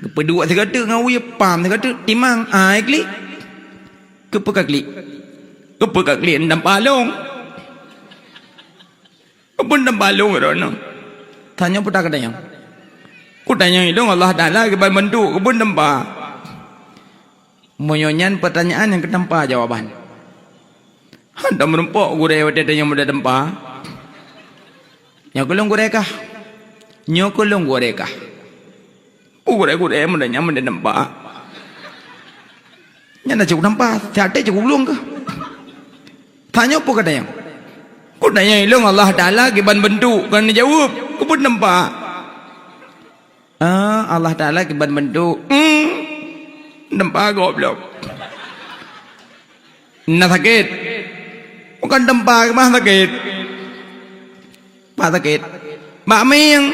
Geupeuduek sigoe teuk ngon wie pam sigoe teuk timang ai klik. Keupeue ka klik? Keupeue ka klik tampa lôn? Keupeue tampa lôn droeneuh? Tanyoe peue ka tanyong? Kutanyong ilôn Allah Taala kiban beuntuk keupeue tampa? Meunyoe nyan peutanyaan nyang keutampa jawaban. Hana meurumpok gurée watée tanyong meuda tampa. Nyoe keu lôn gurée kah. Nyoe keu lôn gurée kah. Gurée-gurée meuda nyan meuda tampa. Nyan na cukôp tampa, siat cukôp lueng keuh. Tanyoe peue ka tanyong? Kutanyong ilôn Allah Taala kiban beuntuk, kon neujaweueb, keupeue tampa? Ah, Allah Taala kiban beuntuk. Hmm. Tampa goblok. Na sakét. Bukon tampa kiban sakét. Bak sakét. Bak mieng.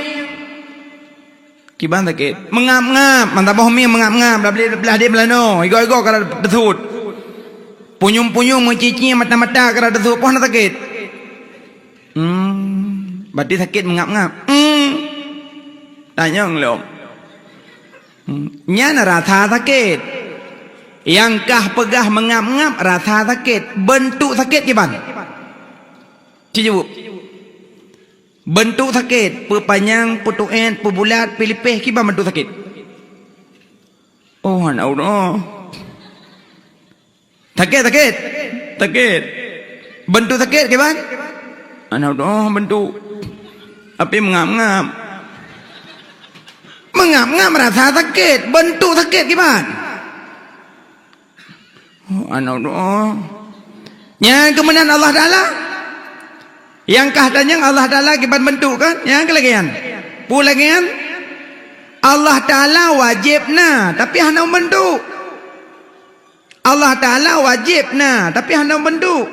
Kiban sakét. Meungab-ngab. Mantong boh mieng meungab-ngab. Blah, blah, blah, blah, no. Igoe-igoe ka teusut. Punyueng-punyueng meucicie mata-mata ka teusut. Poh na sakét. Hmm, berarti sakét meungab-ngab. Hmm. Tanyong lom. Hmm. Nyan rasa sakét. Nyang kah peugah meungab-ngab rasa sakét. Beuntuk sakét kiban? Ci jaweueb. Beuntuk sakét, peupanyang, peutuét, peubulat, peulipéh, kiban beuntuk sakét? Oh, hana uroe. Sakét, sakét. Sakét. Beuntuk sakét kiban? Hana uroe beuntuk. Tapi meungab-ngab. Meungab-ngab rasa sakét, beuntuk sakét kiban? Oh, hana uroe. Nyan keu meunan Allah Taala. Nyang kah tanyong Allah Taala kiban beuntuk kan? Nyan keu lagée nyan. Peue lagée nyan? Allah Taala wajéb na, tapi hana beuntuk. Allah Taala wajéb na, tapi hana beuntuk.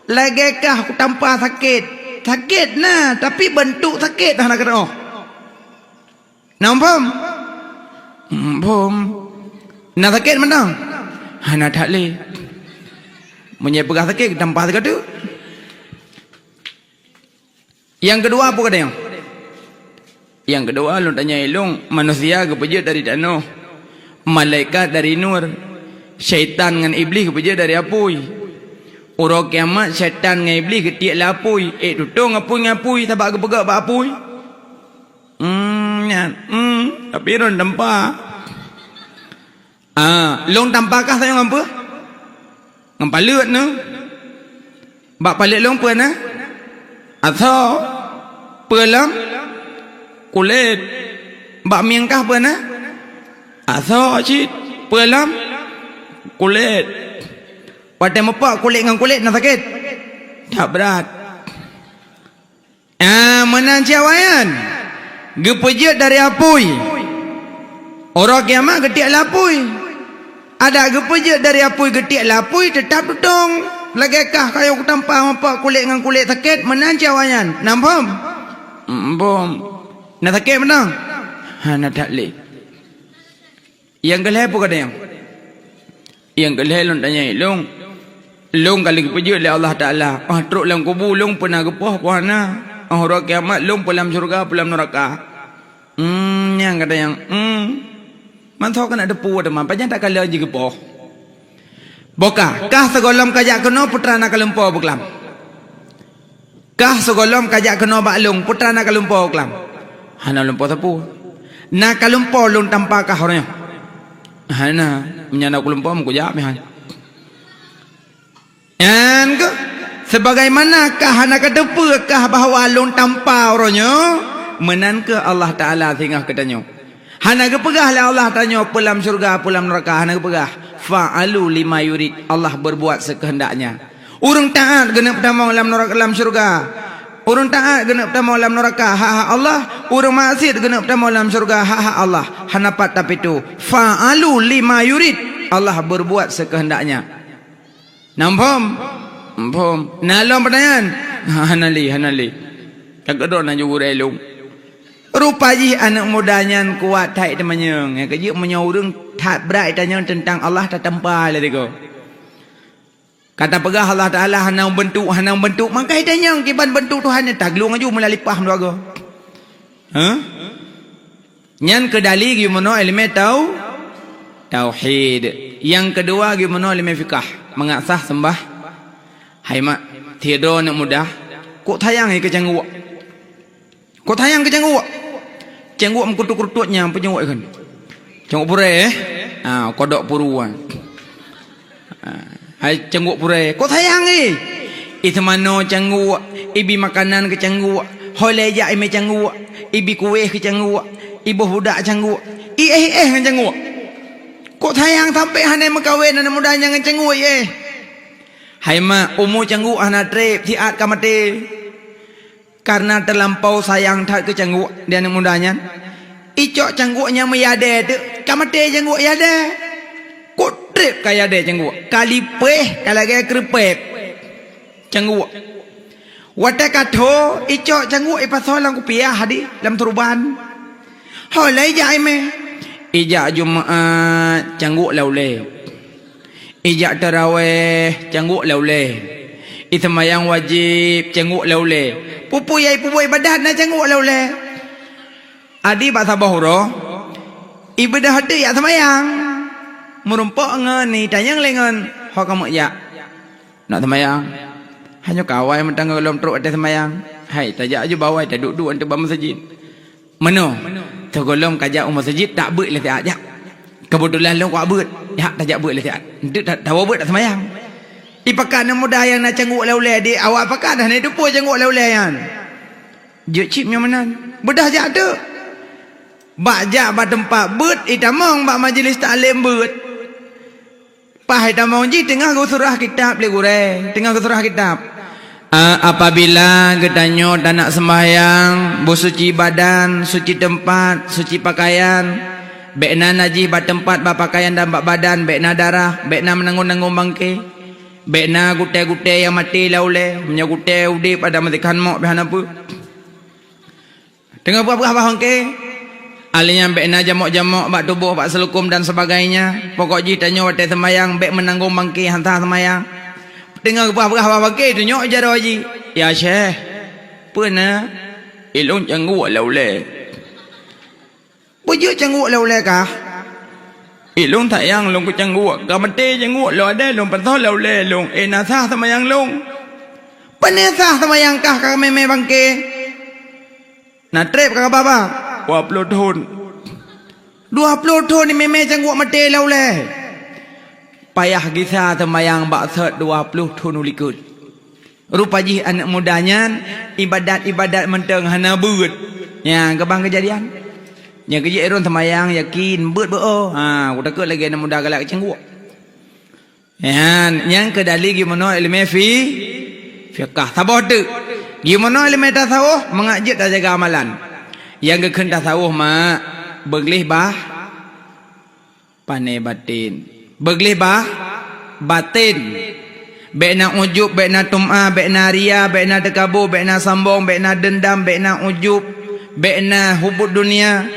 Lagée kah kutampa sakét. Sakét na, tapi beuntuk sakét hana keudroe. Na muphom? Muphom. Na sakét mantong? Hana that lé. Meunyoe peugah sakét, tampa sigoe teuk. Nyang keudua peue ka tanyong? Nyang keudua lôn tanyong ilôn, manusia geupeujeuet dari tanoh, malaikat dari nur, syaitan ngon iblih geupeujeuet dari apui. Uroe kiamat syaitan ngon iblih geutiek lé apui, ék tutong apui ngon apui sabab geupeugét bak apui. Hmm, nyan. Hmm, tapi lôn tampa. Ah, lôn tampa kah tanyong ngon peue? Ngon paleuet nyoe. Bak paleuet lôn peue na? Asoe. Peue lom? Kulét. Bak mieng kah peue na? Asoe cit. Peue lom? Kulét. Watée meupok kulét ngon kulét na sakét? That brat. Ah, meunan cit awak nyan. Geupeujeuet dari apui. Uroe kiamat geutiek lé apui. Adak geupeujeuet dari apui geutiek lé apui, teutab tutong. Lagée kah kayong kutampa meupok kulét ngon kulét sakét, meunan cit awak nyan. Na muphom? Muphom. Na sakét meunan? Hana that lé. Nyang keu lhée peue ka tanyong? Nyang keu lhée lôn tanyong ilôn, lôn ka lheueh geupeujeuet lé Allah Taala, óh trok lam kubu lôn peue na geupoh, peue hana? Óh uroe kiamat lôn peue lam syeuruga, peue lam neuraka? Hmm, nyang ka tanyong, hmm. Mantong keuneuk teupeue teuma, pajan takalon jigeupoh. Boh kah, kah sigohlom kajak keunoe peue teuma na ka lumpoe beuklam? Kah sigohlom kajak keunoe bak lôn, peue teuma na ka lumpoe klam? Hana lumpoe sapeue. Na ka lumpoe lôn tampa kah uroe nyoe? Hana, meunyoe na kulumpoe meukujak meuhan. Nyan keuh, sebagaimana kah hana kateupeue kah bahwa lôn tampa uroe nyoe, meunan keuh Allah Taala singoh keu tanyoe. Hana geupeugah lé Allah tanyoe peue lam syeuruga, peue lam neuraka, hana geupeugah. Fa'alu lima yurid, Allah berbuat sekeuheundaknya. Ureuëng taát geuneuk peutamong lam neuraka, lam syeuruga. Ureuëng taát geuneuk peutamong lam neuraka, hak-hak Allah. Ureuëng maksiet geuneuk peutamong lam syeuruga, hak-hak Allah. Hana pat tapi tu. Fa'alu lima yurid. Allah berbuat sekeuheundaknya. Na muphom? Muphom. Na lom peutanyaan? Ha, hana lé, hana lé. Ka keudroe na jugurée lôn. Rupa jih aneuëk muda nyan kuat that teumanyong. Nyang keujeuet meunyoe ureuëng that brat tanyong teuntang Allah, tatampa lé sigoe. Ka tapeugah Allah Taala hana meubeuntuk, hana meubeuntuk, maka tanyong kiban beuntuk Tuhan nyan, taglueng aju meulalipah meudogo. Hah? Nyan keu dali geumono ileumé tau-, tauhid. Nyang keudua geumono ileumé fikah, mangat sah seumbah. Hai mak, sidroe aneuëk muda, kok sayang keu cangguek. Kok sayang keu cangguek. Cangguek meukutuk-kutuk nyang peue cangguek kan. Cangguek purée, eh? Ha, kodok puru, ah. Ha, hai cangguek purée. Kok sayang, eh? Iseumano cangguek, ibi makanan keu cangguek, holé jak imé cangguek, ibi kuéh keu cangguek, iboh budak cangguek, iéh-iéh ngon cangguek. Kok sayang sampai hana meukawen aneuëk muda nyan ngon cangguek, eh? Hai mak, umu cangguek hana treb, siat ka maté. Kareuna teulampau sayang that keu cangguek di aneuëk muda nyan, icok cangguek nyang meuyadée teuk, ka maté cangguek yadée. Kok treb ka yadée cangguek, ka lipéh, ka lagée keureupeb cangguek. Watée ka tho, icok cangguek ipasoe lam kupiah hadi lam turban. Holé jak imé. Ijak Jumat cangguek lé ulée. Ijak taraweh cangguek lé ulée. Iseumayang wajéb cangguek lé ulée. Peue-peue nyang ipeubuet ibadat na cangguek lé ulée. Adi bak saboh uroe, ibeudôh teuk jak seumayang. Meurumpok ngon ni tanyong lé ngon ho kamoe jak. Nak seumayang. Hanyoe ka awai mantong gohlom trok watée seumayang. Hai, tajak aju bak awai, taduek-duek ateueh bak meuseujid. Meunoe, sigohlom ka jak u meuseujid, tak beuet lé siat jak. Keubeutulan lôn kuat beuet, jak tajak beuet lé siat. Enteuk ta-, tawoe beuet tak seumayang. Ipakat aneuëk muda nyang na cangguek lé ulée di awak pakat dah na teupeue cangguek lé ulée nyan. Jeuet cit nyoe meunan. Beudôh jak teuk. Bak jak bak teumpat beuet, itamong bak majlis taklim beuet. Paih tamong jih teungoh geusurah kitab lé gurée, teungoh geusurah kitab. A, apabila geutanyoe tanak seumbahyang, beusuci badan, suci teumpat, suci pakaian, bék na najih bak teumpat, bak pakaian dan bak badan, bék na darah, bék na meunanggong-nanggong bangke, bék na gutée-gutée nyang maté lé ulée, meunyoe gutée udeb ada meusikan mok pih hana peue. Teungoh peugah-peugah bangke, ahli nyan bék na jamok-jamok bak tuboh, bak seuleukom dan sebagainya. Pokok jih tanyoe watée seumayang bék meunanggong bangke hana seumayang. Teungoh peugah-peugah bangke, tunyok jaroe jih, "Ya Syekh, peue na?" "Ilôn cangguek lé ulée." "Peue jeuet cangguek lé ulée kah?" "Ilôn sayang lôn keu cangguek, ka maté cangguek lôn, adée lôn pasoe lé ulée lôn, eh na sah seumayang lôn." "Pane sah seumayang kah ka mémé bangke?" "Na treb ka kaba ba?" "Dua ploh thon." "Dua ploh thon imémé cangguek maté lé ulée?" Payah gisa seumayang bak sot dua ploh thon u likot. Rupa jih aneuëk muda nyan ibadat-ibadat mantong hana beuet. Nyan keubang keujadian. Nyang keujeuet ureuëng seumayang yakin beuet beu-o. Ha, kutakot lagée aneuëk muda galak cangguek. Nyan, nyang keu dali geumono ileumé fi-, fikah. Saboh teuk. Geumono ileumé tasawuf, mangat jeuet tajaga amalan. Nyang geukheun tasawuf mak, beugleh bah, pane baten. Beugleh bah, baten. Bék na ujub, bék na tum'ah, bék na ria, bék na teukabu, bék na sambong, bék na deundam, bék na ujub, bék na hubut dunia.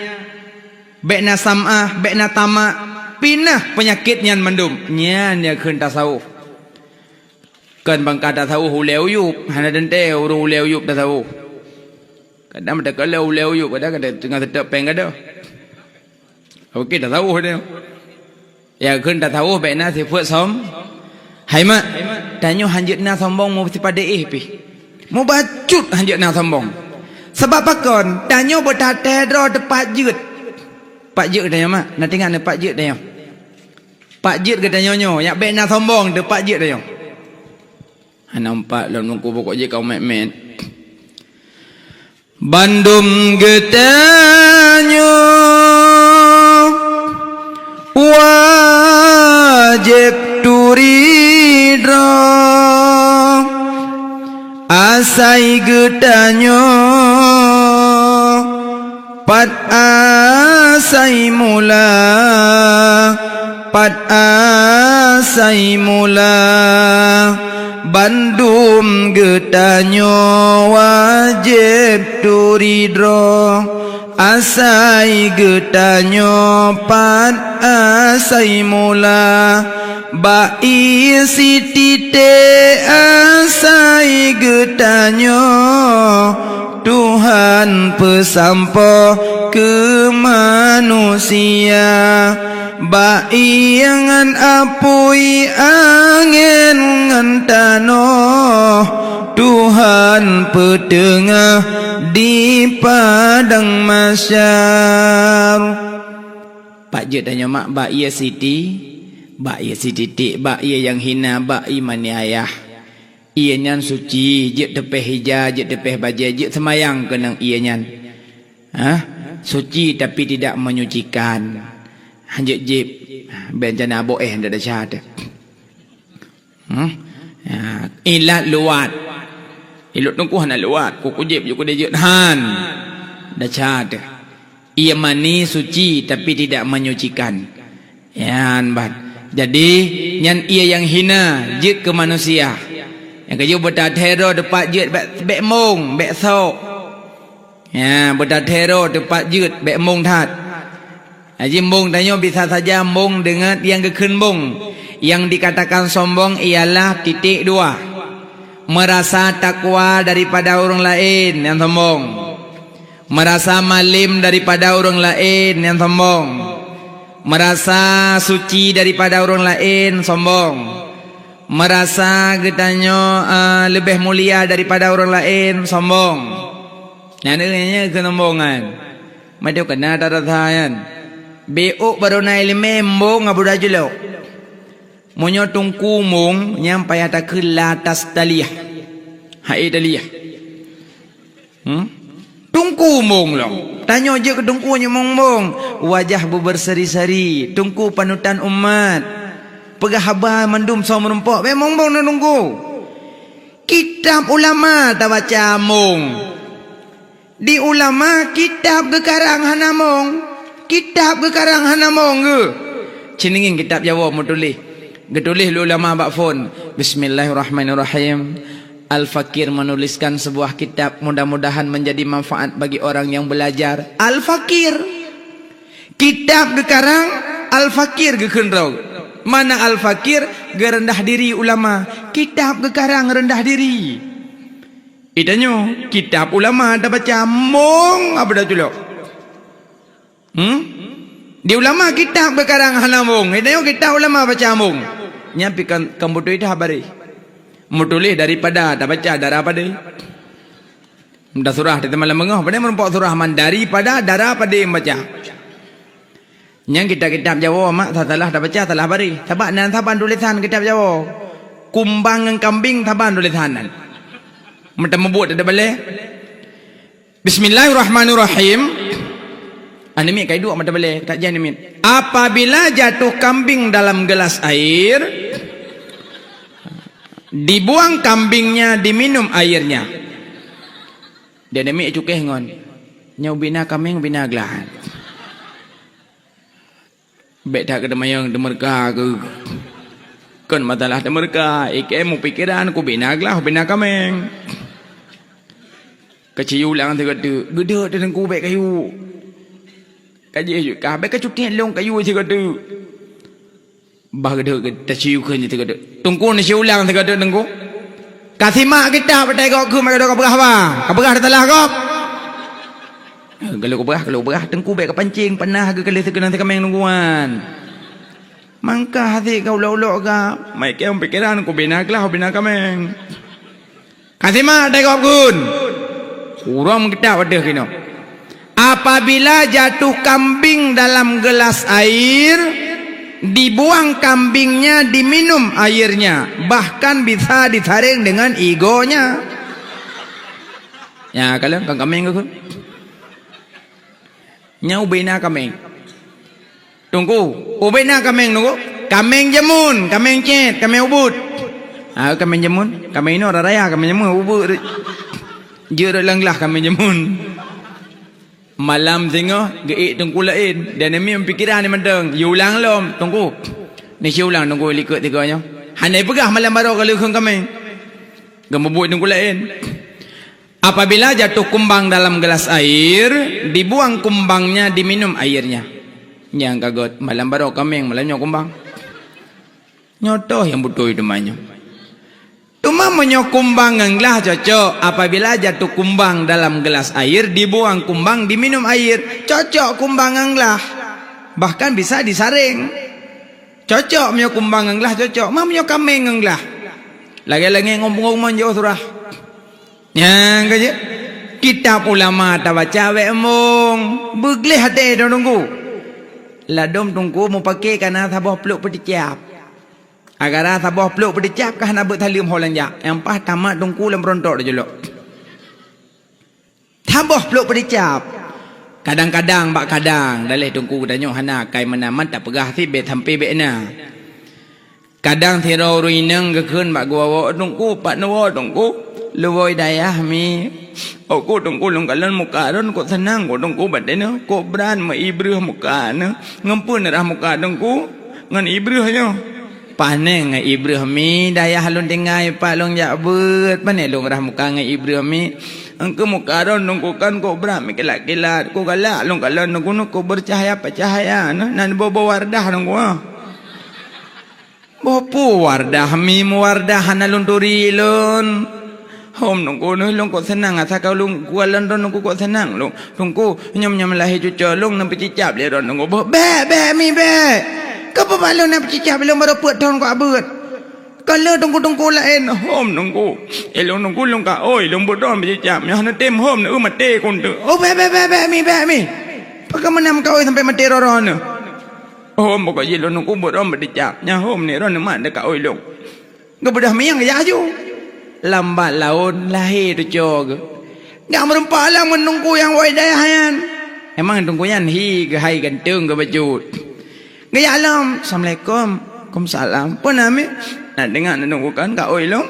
Bék na sam'ah, bék na tamak, pinah peunyakét nyan mandum. Nyan nyang kheun tasawuf. Kon bangka tasawuf ulée uyueb, hana teuntée ureuëng ulée uyueb tasawuf. Kadang meutakala ulée uyueb, kadang ka teungoh seutôt péng gadoh. Oke, tasawuf dia. Nyang kheun tasawuf bék na sifeuet som-, hai mak, tanyoe hanjeuet na sombong meusipat deh pih. Mubacut hanjeuet na sombong. Sabab pakon? Tanyoe beutaté droe teupat jeuet. Pat jeuet tanyoe mak, na teuingat na pat jeuet tanyoe. Pat jeuet geutanyoe nyoe, nyak bék na sombong teupat jeuet tanyoe. Hana umpat lom nungku pokok jih kaum mét-mét. Bandum geutanyoe wajéb turi droe, asai geutanyoe pat asai mula, pat asai mula, bandum geutanyoe wajéb turi droe. Asai geutanyoe pat asai mula, bak ié sititék asai geutanyoe, Tuhan peusampoe keu manusia. Bak ié ngon apui, angén ngon tanoh, Tuhan peuteungoh di padang mahsyar. Pat jeuet tanyoe mak bak ié siti, bak ié sititék, bak ié nyang hina, bak ié maniayah. Ié nyan suci, jeuet teupéh ija, jeuet teupéh bajée, jeuet seumayang keunong ié nyan. Hah? Suci tapi tidak menyucikan. Hanjeuet jieb, bencana boh eh ndak desya teuh. Hmm? Ya, ilat luwat. Ilot teungku hana luwat, kuku jieb juk kudeh jeuet han. Desya teuh. Ié mani suci tapi tidak menyucikan. Nyan ban. Jadi, nyan ié nyang hina jeuet keu manusia. Nyang keujeuet beutateuroe teupat jeuet bék, bék mong, bék sok. Ya, beutateuroe teupat jeuet bék mong that. Aji mong tanyoe bisa saja mong deungon nyang geukheun mong. Nyang dikatakan sombong ialah titik dua. Merasa takwa daripada ureuëng laén, nyan sombong. Merasa malem daripada ureuëng laén, nyan sombong. Merasa suci daripada ureuëng laén, sombong. Merasa geutanyoe, eh, leubeh mulia daripada ureuëng laén, sombong. Nyan nyan keusombongan. Meudoe keuna tarasa nyan. Bék barô na iéleumé mong Abu Dajulok. Meunyoe teungku mong, nyan payah takheun la tastalih. Hai talih. Hmm? Teungku mong lom. Tanyoe jeuet keu teungku nyang mong-mong. Wajah beuberseri-seri. Teungku panutan umat. Peugah haba mandum soe meurumpok. Bék mong-mong ngon teungku. Kitab ulama tabaca mong. Di ulama kitab geukarang hana mong. Kitab geukarang hana mong geuh. Ceuneungieng kitab Jawoe meutuléh. Geutuléh lé ulama bak phon. Bismillahirrahmanirrahim. Al-Fakir menuliskan sebuah kitab, mudah-mudahan menjadi manfaat bagi orang yang belajar. Al-Fakir. Kitab geukarang, Al-Fakir geukheun droe. Mana Al-Fakir? Geureundah diri ulama. Kitab geukarang reundah diri. Itanyoe kitab ulama tabaca mong Abu Dajulok. Hmm? Di ulama kitab geukarang hana mong. Itanyoe kitab ulama baca mong. Nyan pi kan, kan beutôi dah bari. Meutuléh daripada tabaca dara padé. Mudah surah di teumpat lam beungoh, padahai meurumpok surah man daripada dara padé baca. Nyang kitab-kitab Jawoe mak salah tabaca salah bari. Sabab nan saban tulésan kitab Jawoe. Kumbang ngon kambing saban tulésan nan. Meuteumeubuet ada balée. Bismillahirrahmanirrahim. Aneuk miet kai duek mata balée, tak jai aneuk miet. Apabila jatuh kambing dalam gelas air, dibuang kambingnya, diminum airnya. Dia aneuk miet cukéh ngon. Nyoe ubina kaméng, ubina glah. Bék that keu teumanyong teumeureuka keu. Kon masalah teumeureuka, ikém mupikeran kubina glah, ubina kaméng. Keuciyu lam sigoe teuk, geudeuek teungku bék kayu. Ka jih jeuet ka, bék kacukék lôn kayu sigoe teuk. Bah geudeuek teuciyu kheun sigoe teuk. Teungku neuciyu lam sigoe teuk teungku. Ka simak kitab atai gob kheun, maka ka peugah haba. Ka peugah teulah gob. Kalau kupeugah, kalau kupeugah, teungku bék kapancéng, panah geukaleh sikeunong sikaméng nungguan. Mangka hasé ka ulok-ulok ka, mai kém pikeran kubina glah, ubina kaméng. Ka simak dai gob kheun. Ureuëng meukitab ateueh keunoe. Apabila jatuh kambing dalam gelas air, dibuang kambingnya, diminum airnya, bahkan bisa disaring dengan igonya. Ya, kalon kan kaméng kheun. Nyan ubena kaméng. Teungku, ubena kaméng teungku. Kaméng jameun, kaméng cét, kaméng ubit. Ah, kaméng jameun, kaméng inoe raya, kaméng jameun ubit. Jeuet rot lam glah kaméng jameun. Malam singoh geuék teungku laén, dan nyan meupikiran mantong, yue ulang lom, teungku. Neuci ulang teungku likot tiga nyoe. Hana peugah malam baroe ka lheueh kheun kaméng. Geumubuet teungku laén. Apabila jatuh kumbang dalam gelas air, dibuang kumbangnya, diminum airnya. Nyang ka göt, malam baroe kaméng, malam nyoe kumbang. Nyoe toh nyang beutôi teuma nyoe. Teuma meunyoe kumbang ngon glah cocok, apabila jatuh kumbang dalam gelas air, dibuang kumbang, diminum air, cocok kumbang ngon glah. Bahkan bisa disaréng. Cocok meunyoe kumbang ngon glah cocok, ma meunyoe kaméng ngon glah. Lagèe langèt ngon pungo rumoh jauh surah. Nyang keujeuet, kitab ulama tabaca wèk embong, beugleh até droe teungku. Ladôm teungku mupake kana saboh plôk peuticap. Agara saboh plôk peuticap ka hana beuet saleuem ho lanjak, nyang paih tamat teungku lam peurontok teujeulok. Saboh plôk peuticap. Kadang-kadang bak kadang, daleh teungku geutanyoe hana kai meunan, man tapeugah sit bèk sampoe bèk na. Kadang sidroe ureueng inong geukheun bak geuwoe, "Teungku, pat neuwoe Teungku? Lôn woe dayah mi. Ôk ku Teungku lôn kalon muka droen kok seunang ku Teungku batée neuh, kok brat meu ibreuh muka neuh. Ngon peue neurah muka Teungku ngon ibreuh nyoe?" "Pané ngon ibreuh mi, dayah lôn tinggai pat lôn jak beuet, pané lôn rah muka ngon ibreuh mi? Engkeu muka droen Teungku kan kok brat meukilat-kilat, kok galak lôn kalon Teungku neuh kok beucahya-peucahya neuh, nan boh-boh Wardah Teungku ah." "Boh peue Wardah mi, meuwardah hana lôn turi lôn. Hom Teungku neuh, lôn kok seunang asa ka lôn kukalon droen Teungku kok seunang lôn. Teungku, nyoe meunyoe lahé cucoe lôn neupeucicap lé droen Teungku." "Boh, bèk, bèk mi, bèk. Keupeue bak lôn neupeucicap lôn baroe peuet thon kok abeuet? Ka le teungku-teungku laén." "Hom Teungku, ilôn Teungku lôn ka ôi lôn beuet droen peucicap, nyoe hana tem hom neuh maté ku teuk." "Oh, bèk, bèk, bèk, bèk mi, bèk mi. Pakon meunan ka ôi sampoe maté droe-droe neuh?" "Hom pokok jih lôn Teungku beuet droen peucicap, nyan hom ni droen neuh mat teuka ôi lôn." Geubeudôh mieng geujak laju. Lambat laén lahé cucoe geuh. Gak meureumpok lom ngon teungku nyang woe dayah nyan. Emang teungku nyan hi geuhai ganteng geuh bacut. Geujak lom, "Assalamualaikum." "Waalaikumsalam." "Peue na mi?" "Na deungoe na teungku kan ka ôi lôn?"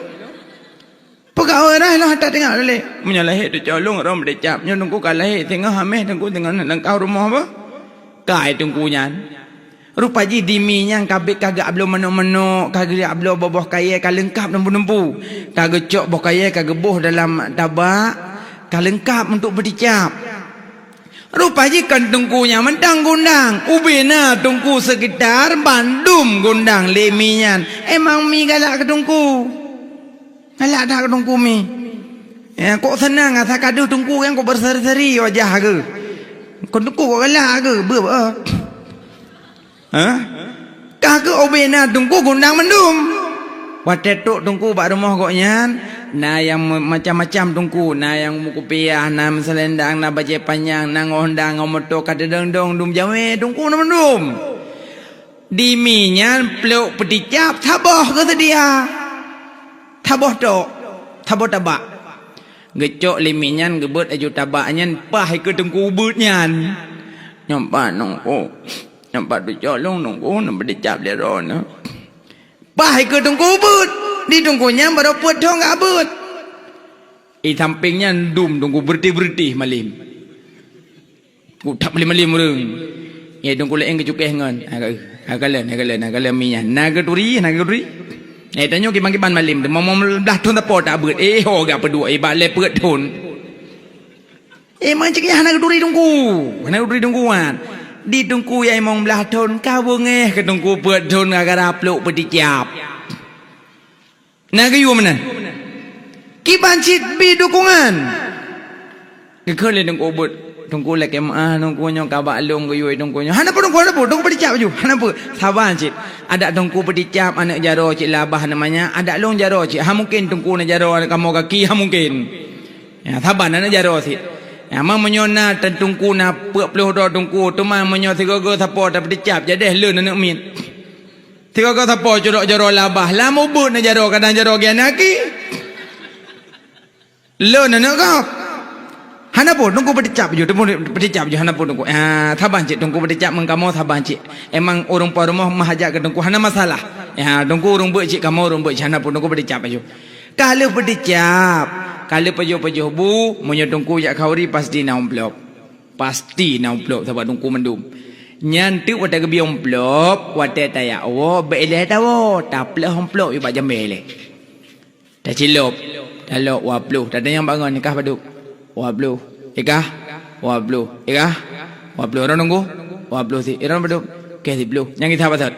"Peue ka ôi, na lôn hana deungoe lé." "Meunyoe lahé cucoe lôn droen peucicap, nyoe teungku ka lahé singoh hameh teungku singoh na langkah rumoh bah." Kai teungku nyan. Rupa jih di mi nyan ka bit ka geuabloe manok-manok, ka geuabloe boh-boh kayèe ka leungkab teumpu-teumpu. Ka geucok boh kayèe ka geuboh dalam tabak, ka leungkab untuk peuticap. Rupa jih kon teungku nyan mantong gundang, ubé na teungku seukitar bandum gundang lé mi nyan. Emang mi galak keu teungku. Galak that keu teungku mi. Ya, kok seunang asa ka deuh teungku nyang kok berseri-seri wajah geuh. Kon teungku kok galak geuh, beuh, beuh. Hah? Ka keuh ubé na teungku gundang mandum. Watèe trok teungku bak rumoh gobnyan, na nyang me-, macam-macam teungku, na nyang meukupiah, na meuselendang, na bajèe panyang, na ngon honda, ngon moto, ka teudong-dong dum jamèe teungku na mandum. Di mi nyan plôk peuticap saboh geuseudia. Saboh tok, saboh tabak. Geucok lé mi nyan geubeuet laju tabak nyan paih keu teungku ubeuet nyan. "Nyoe pat teungku, nyoe pat cucoe lôn teungku, neupeuticap lé droeneuh." Paih keu teungku ubeuet, di teungku nyan baroe peuet thon geuabeuet. Di sampéng nyan dum teungku beureuti-beureuti malem. Ku that malem-malem ureueng. Ya, teungku laén geucukéh ngon. Ha, ka, ha, kalon, ha, kalon, ha, kalon mi nyan. Na geuturi, na geuturi. Eh, tanyoe kiban-kiban malem, teuma limong blah thon sapo tak beuet. Eh, ho gak peuduek, eh, bak lhèe peuet thon. Eh, macam nyan hana geuturi teungku. Hana geuturi teungku wan. Di teungku nyang limong blah thon, ka beungéh keu teungku peuet thon gara-gara plôk peuticap. Na geuyue meunan. Kiban cit bi dukungan. Geukheun lé teungku ubeuet, "Teungku lakèe meu'ah, teungku nyoe ka bak lôn geuyue teungku nyoe." "Hana peue teungku, hana peue, teungku peuticap laju. Hana peue, saban cit. Adak teungku peuticap aneuk jaroe cit labah aneuk manyak, adak lôn jaroe cit. Ha mungken teungku na jaroe kamoe gaki, ha mungken. Ya, saban aneuk jaroe cit. Ya, ma meunyoe na teungku na peuet ploh droe teungku, teuma meunyoe sigoe-goe sapo tapeuticap, jadeh lôn aneuk miet." Sigoe-goe sapo cudok jaroe labah, lam ubeuet na jaroe, kadang jaroe geuh na gaki. Lôn aneuk gob. Hana peue, teungku peuticap ju, teungku peuticap ju, hana peue teungku. Ah, saban cit teungku peuticap ngon kamoe saban cit. Emang ureueng po rumoh meuhajat keu teungku, hana masalah. Ya, teungku ureueng beuet cit, kamoe ureueng beuet cit, hana peue teungku peuticap ju. Ka lheueh peuticap, ka lheueh pajoh-pajoh bu, meunyoe teungku jak khanduri pasti na amplop. Pasti na amplop sabab teungku mandum. Nyan teuk watèe geubri amplop, watèe tajak woe, bèk ilèe tawoe, taplôh amplop bak jambèe ilèe. Tacilop. Lalu dua puluh. Tadi nyang bangun nikah padub. Dua puluh. Ikah. Dua puluh. Ikah. Dua puluh. Orang nunggu. Dua puluh si. Orang padub. Keh siploh. Nyang kisah pasat.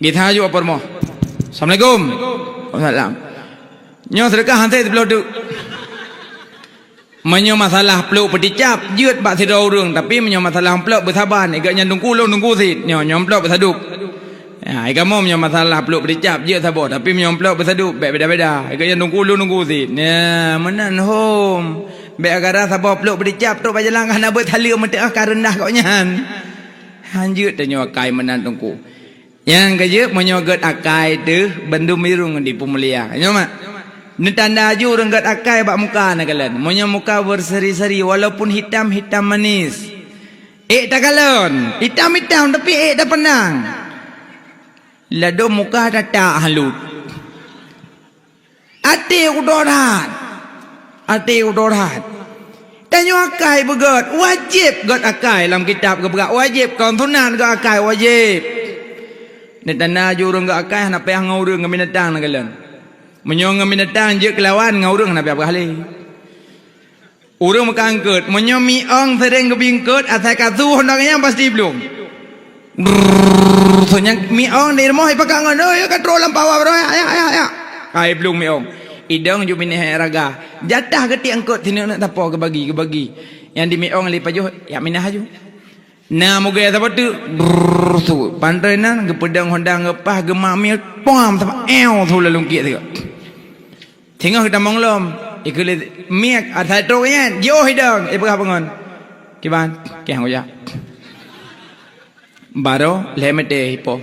Kisah aju apa rumah. Assalamualaikum. Waalaikumsalam. Nyoe sedekah hantai siploh tu. Meunyoe masalah pluek peuticap, jeuet bak sidroe ureuëng, tapi meunyoe masalah amplop beusaban, igat nyan tungku lôn tungku sit, nyoe nyoe amplop beusadub. Ya, i kamoe meunyoe masalah pluek peuticap, jeuet saboh, tapi meunyoe amplop beusadub, bèk beda-beda. Igat nyan tungku lôn tungku sit. Ya, meunan hom. Bèk gara saboh pluek peuticap trok bak jalan hana beuet saleuem meuteuah ka reundah gobnyan. Hanjeuet tanyoe akai meunan tungku. Nyang keujeuet, meunyoe gét akai teuh bandum irong di peumulia. Nyoe mak. Neutanda aju ureuëng gét akai bak muka na kalon. Meunyoe muka berseri-seri walaupun hitam-hitam manis. Ék takalon, hitam-hitam tapi ék tapandang. Ladôm muka tatak halut. Até udoe that. Até udoe that. Tanyoe akai beugét, wajéb gét akai lam kitab geupeugah wajéb, kon sunat gét akai wajéb. Neutanda aju ureuëng gét akai hana payah ngon ureuëng ngon binatang na kalon. Meunyoe ngon binatang jeuet keulawan ngon ureuëng hana payah peugah lé. Ureuëng meukeungkeut, meunyoe miong seuréng geubingkeut, asai ka su honda nyang pasti blong. Brrrr, so nyang miong di rumoh ipakat ngon, "Oi, ka trok lam pawa baroe, ya, ya, ya, ya." Kai blong miong. Idong ju minah raga. Jatah geutik eungkot sineuk-neuk tapo geubagi, geubagi. Nyang di miong lé pajoh, yak minah aju. Na mugée saboh teuk, brrrr, su. Pantoe nan geupeudong honda geupah geumak miet, pom, sama, ew, su lalu kiek sigoe. Singoh geutamong lom, ikeu lé miet asai trok nyan, jiôh idong, ipeugah bangon. Kiban, kiah ngujak. Baro lhée meudeh ipo.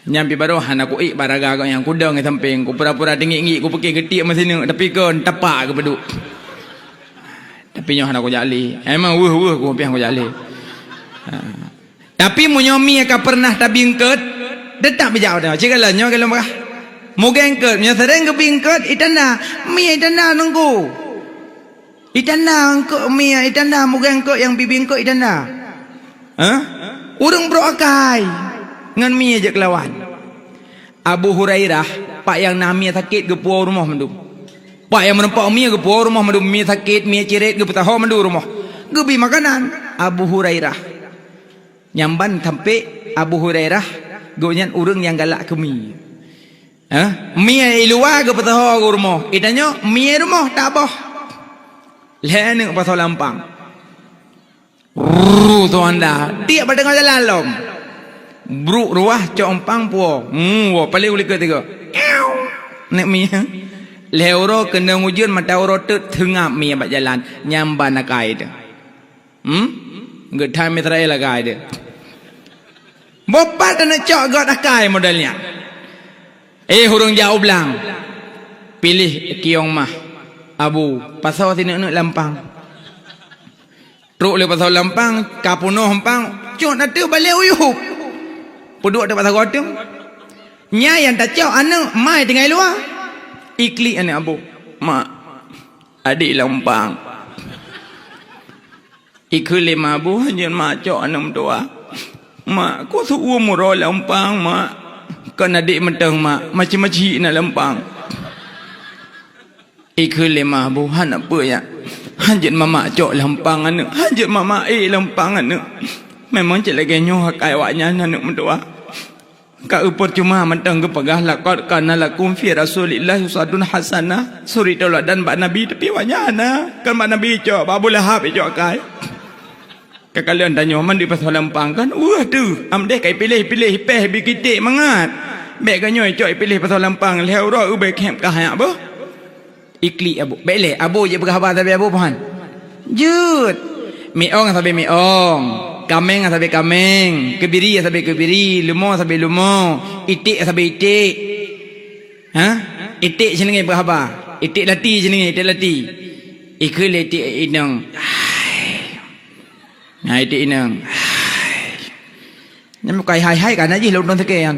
Nyan pi baro hana kuék baraga gok nyang kudong di sampéng, kupura-pura teungiek-ngiek, kupike geutiek meusineuk, tapi kon tapak geupeuduek. Tapi nyoe hana kujak lé. Emang weueh-weueh kupiah kujak lé. Ha. Tapi meunyoe mie ka pernah tabingkeut, teutap bijak udah. Cik kala nyoe kala murah. Mugengkeut, meunyoe sering geubingkeut, itanda. Mie itanda nunggu. Itanda eungkôt mie, itanda mugengkeut nyang bibingkeut itanda. Hah? Ureuëng brok akai ngon mie jeuet keulawan. Abu Hurairah, pak nyang na mie sakét geupuwoe rumoh mandum. Pak nyang meurumpok mie geupuwoe rumoh mandum, mie sakét, mie cirét geupeusaho mandum rumoh. Geubi makanan Abu Hurairah. Nyang ban sampai Abu Hurairah gobnyan ureuëng nyang galak keu mie. Hah? Mie i luwa geupeusaho geurumoh. Itanyoe mie rumoh tak boh. Lhée aneuëk pasoe lampang. Ruu, tuan dah. Tiek bak teungoh jalan lom. Bruk ruah cok umpang puo. Hmm, wo paléng ulikot tiga. Ew. Nek mie. Lhée uroe keunong ujeuen mata uroe teuk teungap mie bak jalan. Nyang ban akai teuh. Hmm? Geuthai Israel akai teuh. Bopat aneuk cok gét akai model nyan. Eh, ureuëng jak u blang. Piléh kiong mah. Abu, pasoe sineuk-neuk lampang. Trok lé pasoe lampang, ka punoh empang, cok na teuh balée uyueb. Peuduek teuk bak sagoe teuh. Nyan nyang tacok aneuk mai tinggai luwa. Iklik aneuk abu. Mak, adik lampang. Ikheun lé ma abu, hanjeuet mak cok aneuk meutuah. Mak, kok seu-uem uroe lampang, mak? Kon adik mantong, mak, macam-macam na lampang. Ikheun lé ma abu, hana peue nyak. Hanjeuet mamak cok lampang aneuk, hanjeuet mamak ék lampang aneuk. Memang cit lagée nyoe akai awaknyan aneuk meutuah. Ka eu peucuma mantong geupeugah, "Laqad kana lakum fi Rasulillahi uswatun hasanah." Suri tauladan bak Nabi, tapi awaknyan hana. Kan bak Nabi icok, bak Abu Lahab icok akai. Ka kalon tanyoe mandum pasoe lampang kan? Weueh teuh, am deh ka ipiléh-piléh, ipéh bi kiték mangat. Bék geuh nyoe icok ipiléh pasoe lampang, lhée uroe ubé khém kah nyak boh. Iklik abu. Bék lé, abu jeuet peugah haba sabe abu, Pohan. Jeuet. Miong sabe miong. Kaméng sabe kaméng. Keubiri sabe keubiri. Lumo sabe lumo. Iték sabe iték. Ha? Iték sineungoe peugah haba. Iték lati sineungoe, iték lati. Ikheun lé iték inong. Hai. Nah, iték inong. Hai. Nyan bukai hai-hai ka na jih lôn teuke nyan.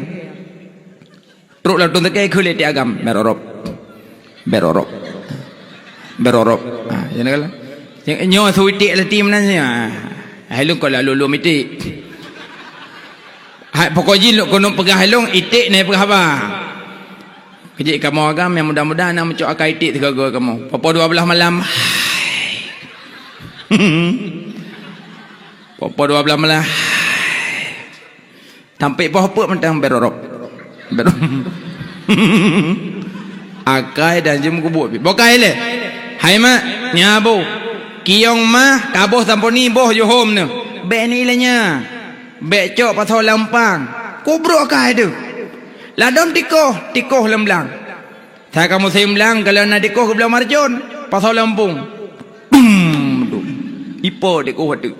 Trok lam teuntèe keu lé tiek agam, berorop. Berorop. Berorop. Ha, ya kan? Nyoe su iték lati meunan nya. Hai lôn kok lalu lom iték. Hai pokok jih lôn keuneuk peugah hai lôn iték nai peugah haba. Keujiek kamoe agam nyang muda-muda na meucok akai tiek sigoe-goe kamoe. Poh-poh dua belas malam. Poh-poh dua belas malam. Sampai poh peuet mantong berorop. Berorop. Akai dan jeuem kubuk. Bokai lé. Hai mak, nyabu. Kiyong mah, kaboh samponi boh johom neu. Bèk ni ilanya. Bèk cok pasoe lam umpang. Kubrok akai tu. Ladom tikoh, tikoh lam blang. Sa ka musém blang, kalau na tikoh geublang marcon, pasoe lam umpung. Bum! Ipo tikoh ateueh.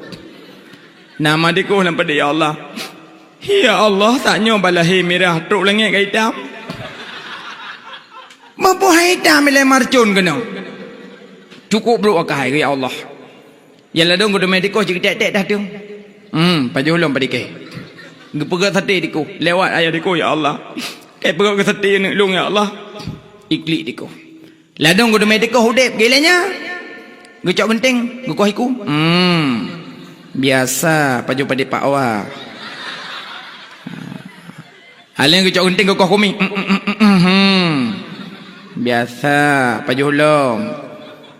Nama tikoh lam padé, ya Allah. Ya Allah, tanyoe balahé mirah trok langét ka itam. Meupeuhai itam ilée marcon keunoe. Cukup brok akai, ya Allah. Nyang ladôm geuteumé tikoh cit geutek-tek dah teueng. Hmm, pajoh lom padikée. Geupeugöt saté tikoh, lewat ayah tikoh, ya Allah. Kai peugöt keu saté aneuk lôn, ya Allah. Iklik tikoh. Ladôm geuteumé tikoh udép geuh ilée nyan. Geucok geunteng, geukoh iku. Hmm. Biasa pajoh padé pakwa. Alèh geucok geunteng geukoh kumi. Hmm. Biasa pajoh lom.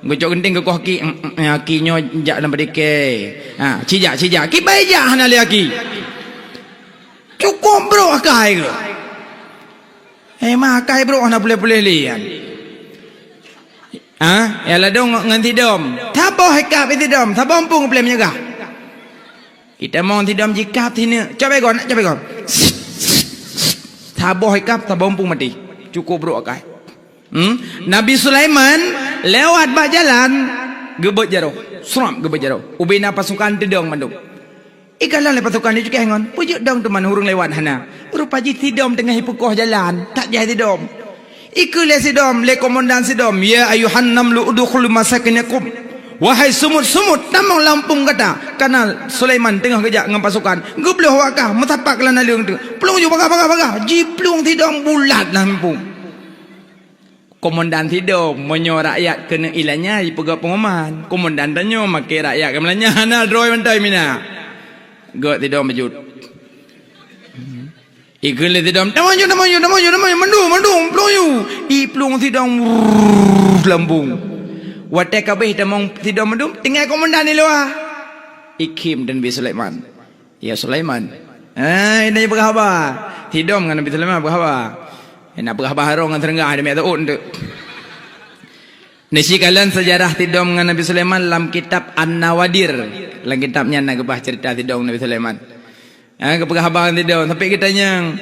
Geucok geunteng geukoh aki. Hmm, aki nyoe jak lam padikée. Ha, cijak, cijak. Kibai jak hana lé aki. Cukup brok akai geuh. Eh, ma akai brok hana puléh-puléh lé nyan. Ha? Ya ladôm ngon sidom. Saboh ikab sidom, saboh umpung puléh meunyeugah. Itamong sidom jikab sineuk. Cok bèe gon, cok bèe gon. Saboh ikab, saboh umpung maté. Cukup brok akai. Hmm? Nabi Sulaiman lewat bak jalan, geubeuet jaroe. Srap geubeuet jaroe. Ubé na pasukan teudong mandum. Ikalon lé pasukan jicukeh ngon, peujeuet dong teuma ureuëng lewat hana. Rupa jih sidom teungoh jipeukoh jalan, that jai sidom. Ikeue lé sidom, lé komandan sidom, "Ya ayuhan namlu udkhulu masakinakum." Wahai sumut-sumut, tamong lam umpung gata. Kana Sulaiman teungoh geujak ngon pasukan, geubloh wakah, meusapat lam naleueng teuh. Plueng ju bagah, bagah, bagah. Jiplueng sidom bulat lam umpung. Komandan sidom, meunyoe rakyat keuneuk ilanya jipeugah pengumuman. Komandan tanyoe makai rakyat keu meulanya hana droe mantong mina. Gok sidom beujeuet. Ikheun lé sidom, "Tamong ju, tamong ju, tamong ju, tamong ju, mandum, mandum, plueng ju." Iplueng sidom, wurr, lambung. Watée ka abéh tamong sidom mandum, tinggai komandan di luwa. Ikhém dan Nabi Sulaiman. "Ya Sulaiman." Eh, ini peugah haba. Sidom ngon Nabi Sulaiman peugah haba. Nak peugah haba harong ngon seureuga di miyat teuôt tu. Neusikalon sejarah sidom ngon Nabi Sulaiman lam kitab An-Nawadir. Lam kitab nyan na geubah cerita sidom Nabi Sulaiman. Eh, geupeugah haba ngon sidom. Sampai geutanyong,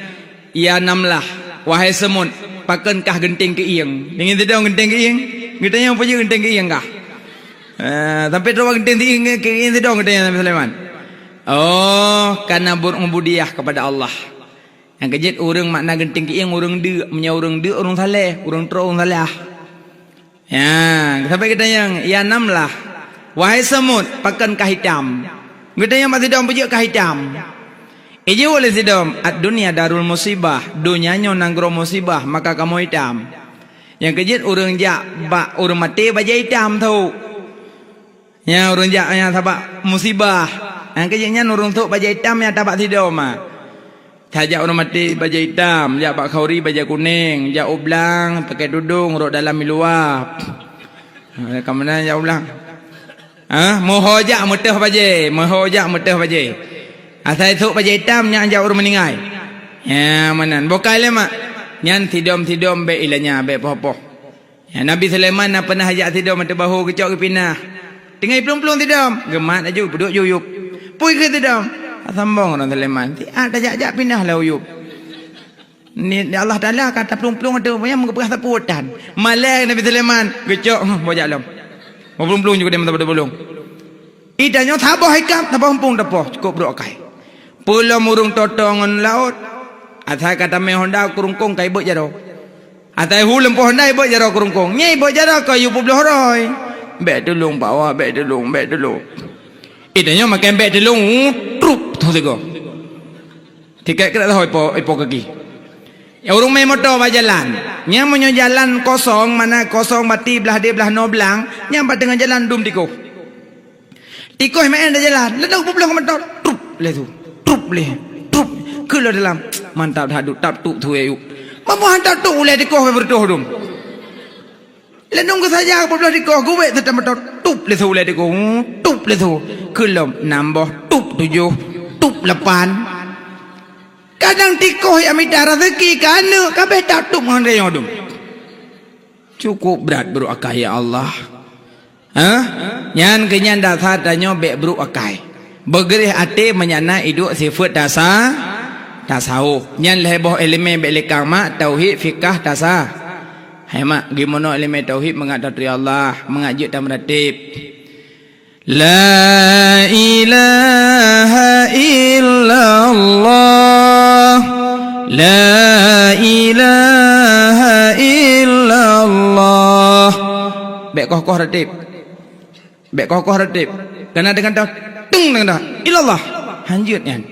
"Ya namlah, wahai semut, pakon kah geunteng keuieng?" Deungon sidom geunteng keuieng. Geutanyong, "Peue jeuet geunteng keuieng kah?" Eh, sampai teuma geunteng keuieng, keuieng sidom geutanyong Nabi Sulaiman. Oh, karena berubudiyah kepada Allah. Nyang keujeuet ureuëng makna geunteng keuieng ureuëng deuk, meunyoe ureuëng deuk ureuëng saleh, ureuëng troh ureuëng salah. Ya, sampai geutanyong, "Ya namlah, wahai semut, pakon kah itam?" Geutanyong bak sidom, "Peue jeuet kah itam?" Ijaweueb lé sidom, "Ad-dunya darul musibah, donya nyoe nanggroe musibah, maka kamoe itam." Nyang keujeuet ureuëng jak bak ureuëng maté bajée itam thok. Nyan ureuëng jak nyan sabab musibah. Nyang keujeuet nyan ureuëng thok bajée itam nyang tabak sidom. Tajak ureuëng maté bajée itam, jak bak khauri bajée kunéng, jak u blang pakai tudong rot dalam i luwa. Ka meunan jak u blang. Ha, meuho jak meuteuh bajée, meuho jak meuteuh bajée. Asai thok bajée itam nyan jak ureuëng meuninggai. Ya, meunan. Bokai lé mak. Nyan sidom-sidom bék ilanya, bék poh-poh. Ya, Nabi Sulaiman na peunah jak sidom ateueh bahô geucok geupinah. Teungoh jiplueng-plueng sidom, geumat laju peuduek yub-yub. Pui keu sidom. Sambong ureuëng Sulaiman. Siat tajak-jak pinah lam yub. Ni Allah Taala ka taplueng-plueng ateueh nyang geupeugah sapeue tan. Malée Nabi Sulaiman geucok, huh, bajak lom. Muplueng-plueng juga dia mata pada bolong. Ida nyoe saboh ikab, saboh umpung tapoh, cukup brok akai. Peulom ureuëng toto ngon laôt. Asai ka tamé honda ku rungkong kai beuet jaroe. Asai hu leumpôh honda ibeuet jaroe ku rungkong. Nyai beuet jaroe ka yue peubloh roi. Bék tulông, Pak Wah, bék tulông, bék tulông. Ida nyoe makai bék tulông, trup, tho sigoe. Tiket keurak saho ipo, ipo kaki. Ya, ureuëng mé moto bak jalan. Nyang meunyoe jalan kosong, mana kosong bati blah deh blah noe blang, nyang bak teungoh jalan dum tikoh. Tikoh meu'en dah jalan, ladôm peubloh moto, trup lé tu, trup lé, trup. Keu lom dalam, mantap that duek, tap tuek tu ayuk. Mamoh hantom tup ulèe tikoh bèk beureutoh dum. Lé nunggu saja peubloh tikoh geuwèk teutamah tup lé su ulèe tikoh. Tup lé su. Keulom nam boh, tup tujoh, tup lapan. Kadang tikoh nyang mita raseuki keu aneuk ka bèk tatup ngon rayeuk dum. Cukup brat brôk akai, ya Allah. Hah? Nyan keuh nyan dasar tanyoe bèk brôk akai. Beugréh até meunyan na iduek sifeuet tasa-, tasawuf. Nyan lhèe boh ileumèe bèk lé kang mak, tauhid, fikah, tasa-. Hai mak, geumono ileumèe tauhid mangat taturi Allah, mangat jeuet tameuratéb. La ilaha illallah. La ilaha illallah. Bèk koh-koh ratéb. Bèk koh-koh ratéb. Kana deungon dah, teng deungon dah. Illallah. Hanjeuet nyan.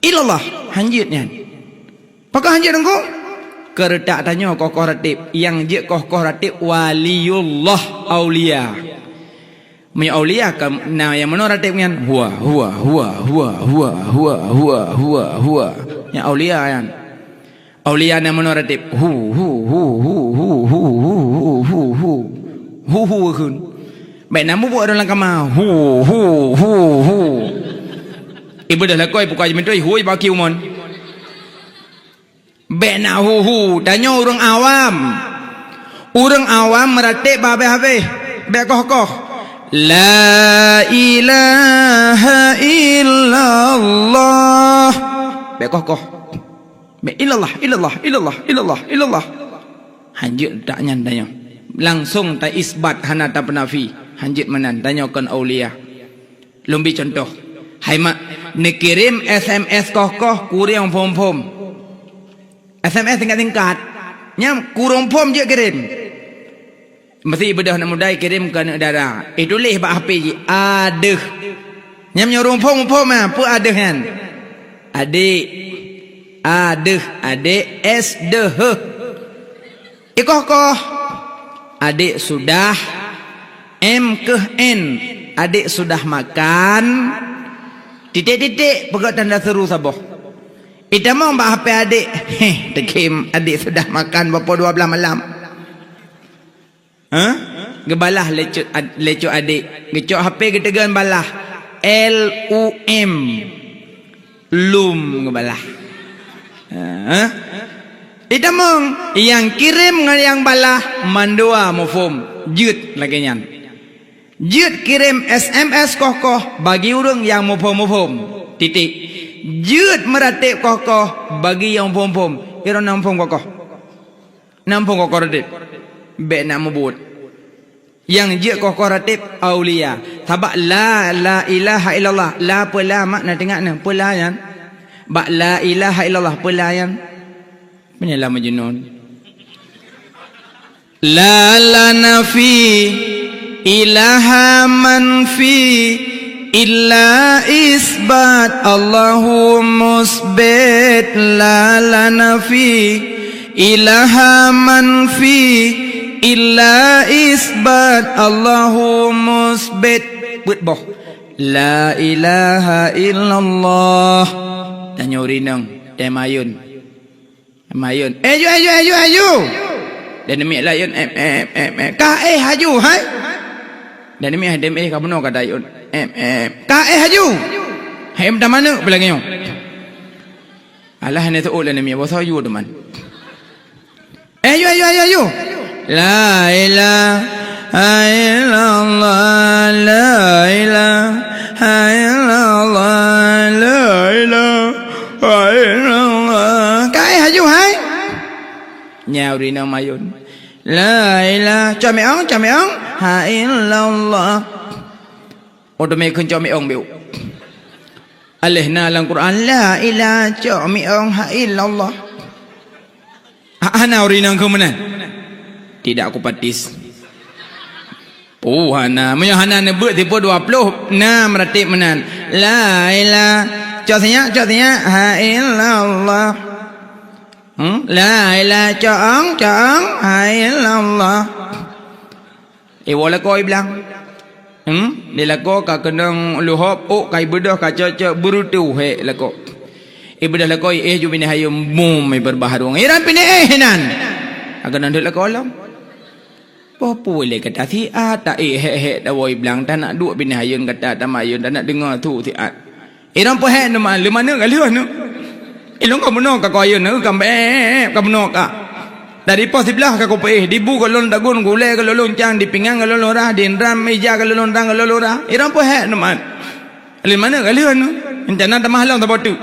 Illallah. Hanjeuet nyan. Pakon hanjeuet teungku? Keureutak tanyoe koh-koh ratéb. Nyang jeuet koh-koh ratéb waliullah, aulia. Meunyoe aulia ka na nyang meunoe ratéb nyan. Huwa, huwa, huwa. Nyang aulia nyan. Aulia na meunoe ratéb. Hu, hu, hu. Hu, hu, kheun. Bèk na mubuet ureueng lam kama. Hu, hu, hu, hu. Ibadah lakoe pukon jimeuntui, hui bak kieu mon. Bèk na hu, hu. Tanyoe ureueng awam. Ureueng awam meuratéb bak habéh-habéh. Bèk koh-koh. La ilaha illallah. Bèk koh-koh. Bèk illallah, illallah, illallah, illallah, illallah. Hanjeuet that nyan tanyoe. Langsong taisbat hana tapeunafi. Hanjeuet meunan tanyoe kon aulia. Lôn bri cuntoh. Hai mak, neukirém S M S koh-koh kureueng phom-phom. S M S singkat-singkat. Nyan kureueng phom jeuet kirém. Meusi beudôh aneuk muda kirém keu aneuk dara. Ituléh bak H P jih, adeuh. Nyan meunyoe ureueng phom muphom, ah, peue adeuh nyan? Adék. Adeuh, adék, S deuh. Ikoh-koh. Adék sudah. M keuh N. Adék sudah makan. Titik-titik, peugöt tanda seru saboh. Itamong bak H P adék. Heh, teukém adék sudah makan bak poh dua blaih malam. Hah? Geubalah lé cut ad-, lé cut adék. Geucok H P geuteugon balah. L U M. Lum geubalah. Hah? Itamong, nyang kirém ngon nyang balah mandua muphom. Jeuet lagèe nyan. Jeuet kirém S M S koh-koh bagi ureueng nyang muphom-muphom. Titik. Jeuet meuratéb koh-koh bagi nyang muphom-muphom. Irong na muphom koh-koh. Na muphom koh-koh ratéb. Bèk na mubuet. Nyang jeuet koh-koh ratéb aulia. Sabab la, la ilaha illallah. La peue la mak na teuingat neuh. Peue la nyan? Bak la ilaha illallah peue la nyan? Meunyoe la Majnun. La, la nafi ilaha manfi illa isbat Allahu musbit. La, la nafi ilaha manfi illa isbat Allahu musbit. Peuet boh. La ilaha illallah. Tanyoe rinong, teumayun. Mayun. Eh, ju, eh, ju, eh, ju, eh, ju. Dan demi layon, em, em, em, em. Ka éh haju, hai? Dan demi, eh, dem, eh, ka bunoe ka dayun. Em, em. Ka éh haju. Hai, em, tamane, peulagi nyoe. Alah, ni tu, oh, dan demi, basa ju, teman. Eh, ju, eh, ju, eh, ju, eh, ju. La ilaha illallah, la ilaha illallah, la ilaha illallah. Ka éh haju, hai? Nyan ureueng inong mayun. La ilaha, cok miong, cok miong. Ha illallah. Oh, teumé kheun cok miong biu. Aléh na lam Quran, la ilaha, cok miong, ha illallah. Ha, hana ureueng inong keu meunan? Tidak kupatis. Oh, hana. Meunyoe hana neubeuet siplôh dua plôh, na meuratéb meunan. La ilaha, cok sinyak, cok sinyak, ha illallah. Hmm? La ilaha, cok ong, cok ong, ha illallah. Iwoe lakoe blang. Hmm? Di lakoe ka keunong luhop, ôk ka ibeudôh, ka cok-cok, beureutu hék lakoe. Ibeudôh lakoe, iéh ju binéh ayeuem, bum, ibeureubaharong. Iran pinéh éh nan. Akan nan deuek lakoe lom. Boh peue lé gata siat, ta éh hék-hék dawoe blang, ta nak duek binéh ayeuem gata, ta mayeuem, ta nak deungoe su siat. Iran peuhék neuman, leumaneuk ka lheueh neuh. Ilong ka bunoe ka koyeuen, ka bèe, ka bunoe ka. Dari poh siblaih ka kupeuéh, di bu ka lôn dagon, gulèe ka lôn loncang, di pingan ka lôn lurah, di indram ija ka lôn lurah, ka lôn lurah. Iran peuhék neuman. Leumaneuk ka lheueh neuh. Rencana tamah lom saboh teuk.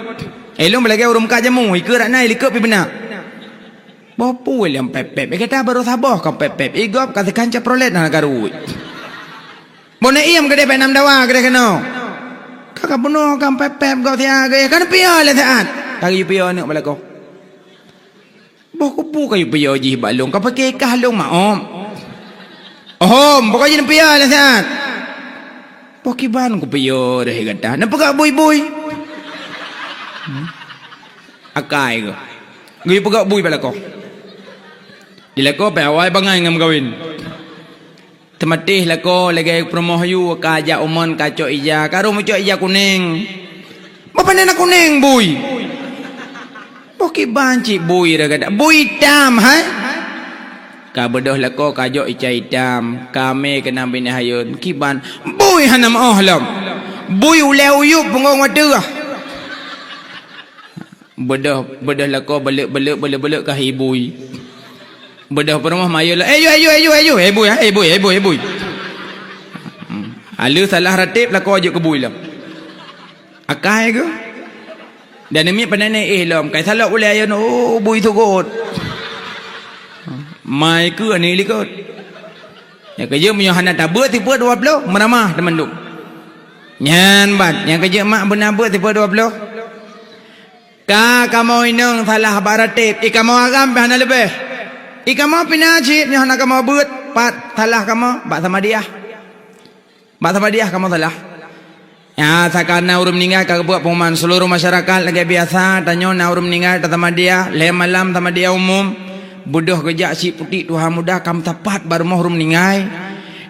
Ilong beulagèe ureueng ka jamu, ikeue rak na, ilikot pi beuna. Boh peue lé pép-pép. Eh, gata barô saboh ka pép-pép. Igop ka teukan Chevrolet hana karu. Boh na iem keudeh bak nam dawa keudeh keunoe. Ka ka bunoe ka pép-pép gop siat geuh. Ka neupiôh lé siat. Ka geuyue piôh aneuk bak lakoe. Boh kubu ka yue piôh jih bak lôn. Ka pike kah lôn maom. Ohom, pokok jih neupiôh lé siat. Boh kiban kupiôh deh gata. Neupeugah bui-bui. Hmm. Akai keuh. Geuyue peugah bui bak lakoe. Di lakoe pih awai bangai ngon meukawen. Teumatéh lakoe lagèe peurumoh yue, ka jak umon, ka cok ija, ka rhom cok ija kunéng. Boh pane na kunéng bui. Boh kiban cit bui ragada. Bui itam, hai. Ka beudôh lakoe ka jok ica itam, ka mè keunan binéh ayeuem, kiban bui hana meu'oh lom. Bui ulèe uyueb punggong watèe. Beudôh, beudôh lakoe beuleuk-beuleuk, beuleuk-beuleuk ka hi bui. Beudôh peurumoh mayeuem lom, "Eh, yue, eh, yue, eh, yue, eh, yue, eh, bui, eh, bui, eh, bui, eh, bui." Hmm. Haleue salah rateb lakoe jeuet keu bui lom. Akai keuh. Dan namiet panai éh lom, kai salok ulèe ayeuem, oh, bui sukot. Mai keuh aneuk likot. Nyang keujeuet meunyoe hana tabeuet sifeuet dua ploh, meuramah teumandum. Nyan ban, nyang keujeuet mak beuna beuet sifeuet dua ploh. Ka kamoe inong salah bak rateb, i kamoe agam pih hana leubeh. I kamoe pih na cit nyoe hana kamoe beuet, pat salah kamoe bak Samadiyah. Bak Samadiyah kamoe salah. Nyan, saka na ureueng meuninggai ka geupeugah pengumuman seuluruh masyarakat lagèe biasa, tanyoe na ureueng meuninggai ta Samadiyah, lhèe malam Samadiyah umum. Beudôh geujak cit putéh tuha muda ka meusapat bak rumoh ureueng meuninggai.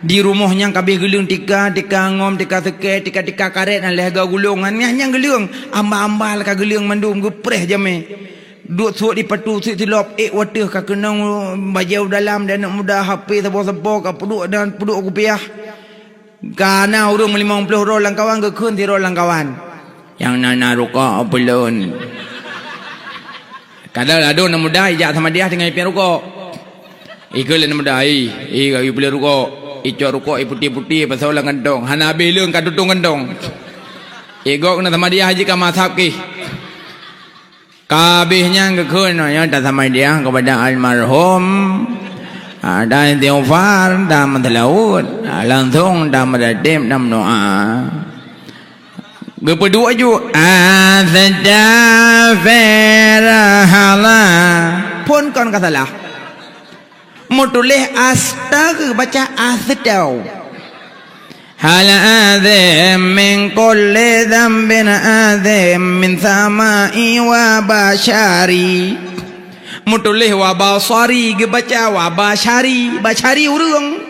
Di rumoh nyan ka abéh geuleueng tika, tika ngom, tika seukée, tika-tika karét, na lhèe ga gulong. Nyan, nyan geuleueng, ambal-ambal ka geuleueng mandum, geupreh jamé. Duek suet di patu, suet silop, ék watèe ka keunong bajèe u dalam, di aneuk muda, HP saboh-saboh, ka peuduek dan peuduek kupiah. Ka na ureueng meulimong ploh droe lam kawan geukheun sidroe lam kawan. Nyang na na rukok peulon. Kadang ladôm aneuk muda ijak Samadiyah tinggai ipiep rukok. Ikheun lé aneuk muda, "Ih, ih, gayue peulon rukok." Icok rukok, iputéh-putéh, ipasoe lam kantong. Hana abéh leuen ka tutong kantong. Igok na Samadiyah jih ka masab kih. Ka abéh nyan geukheun, nyoe ta Samadiyah keupada almarhum, ah, dan istighfar, dan meuseulaweuet, ah, langsong dan meurateb dan meudoa. Geupeuduek ju, "Astaghfirullah." Phon kon ka salah. Meutuléh asta geubaca astau. Hal azim min kulli dzambin azim min samai wa basyari. Meutuléh wa basari geubaca wa basyari, basyari ureueng.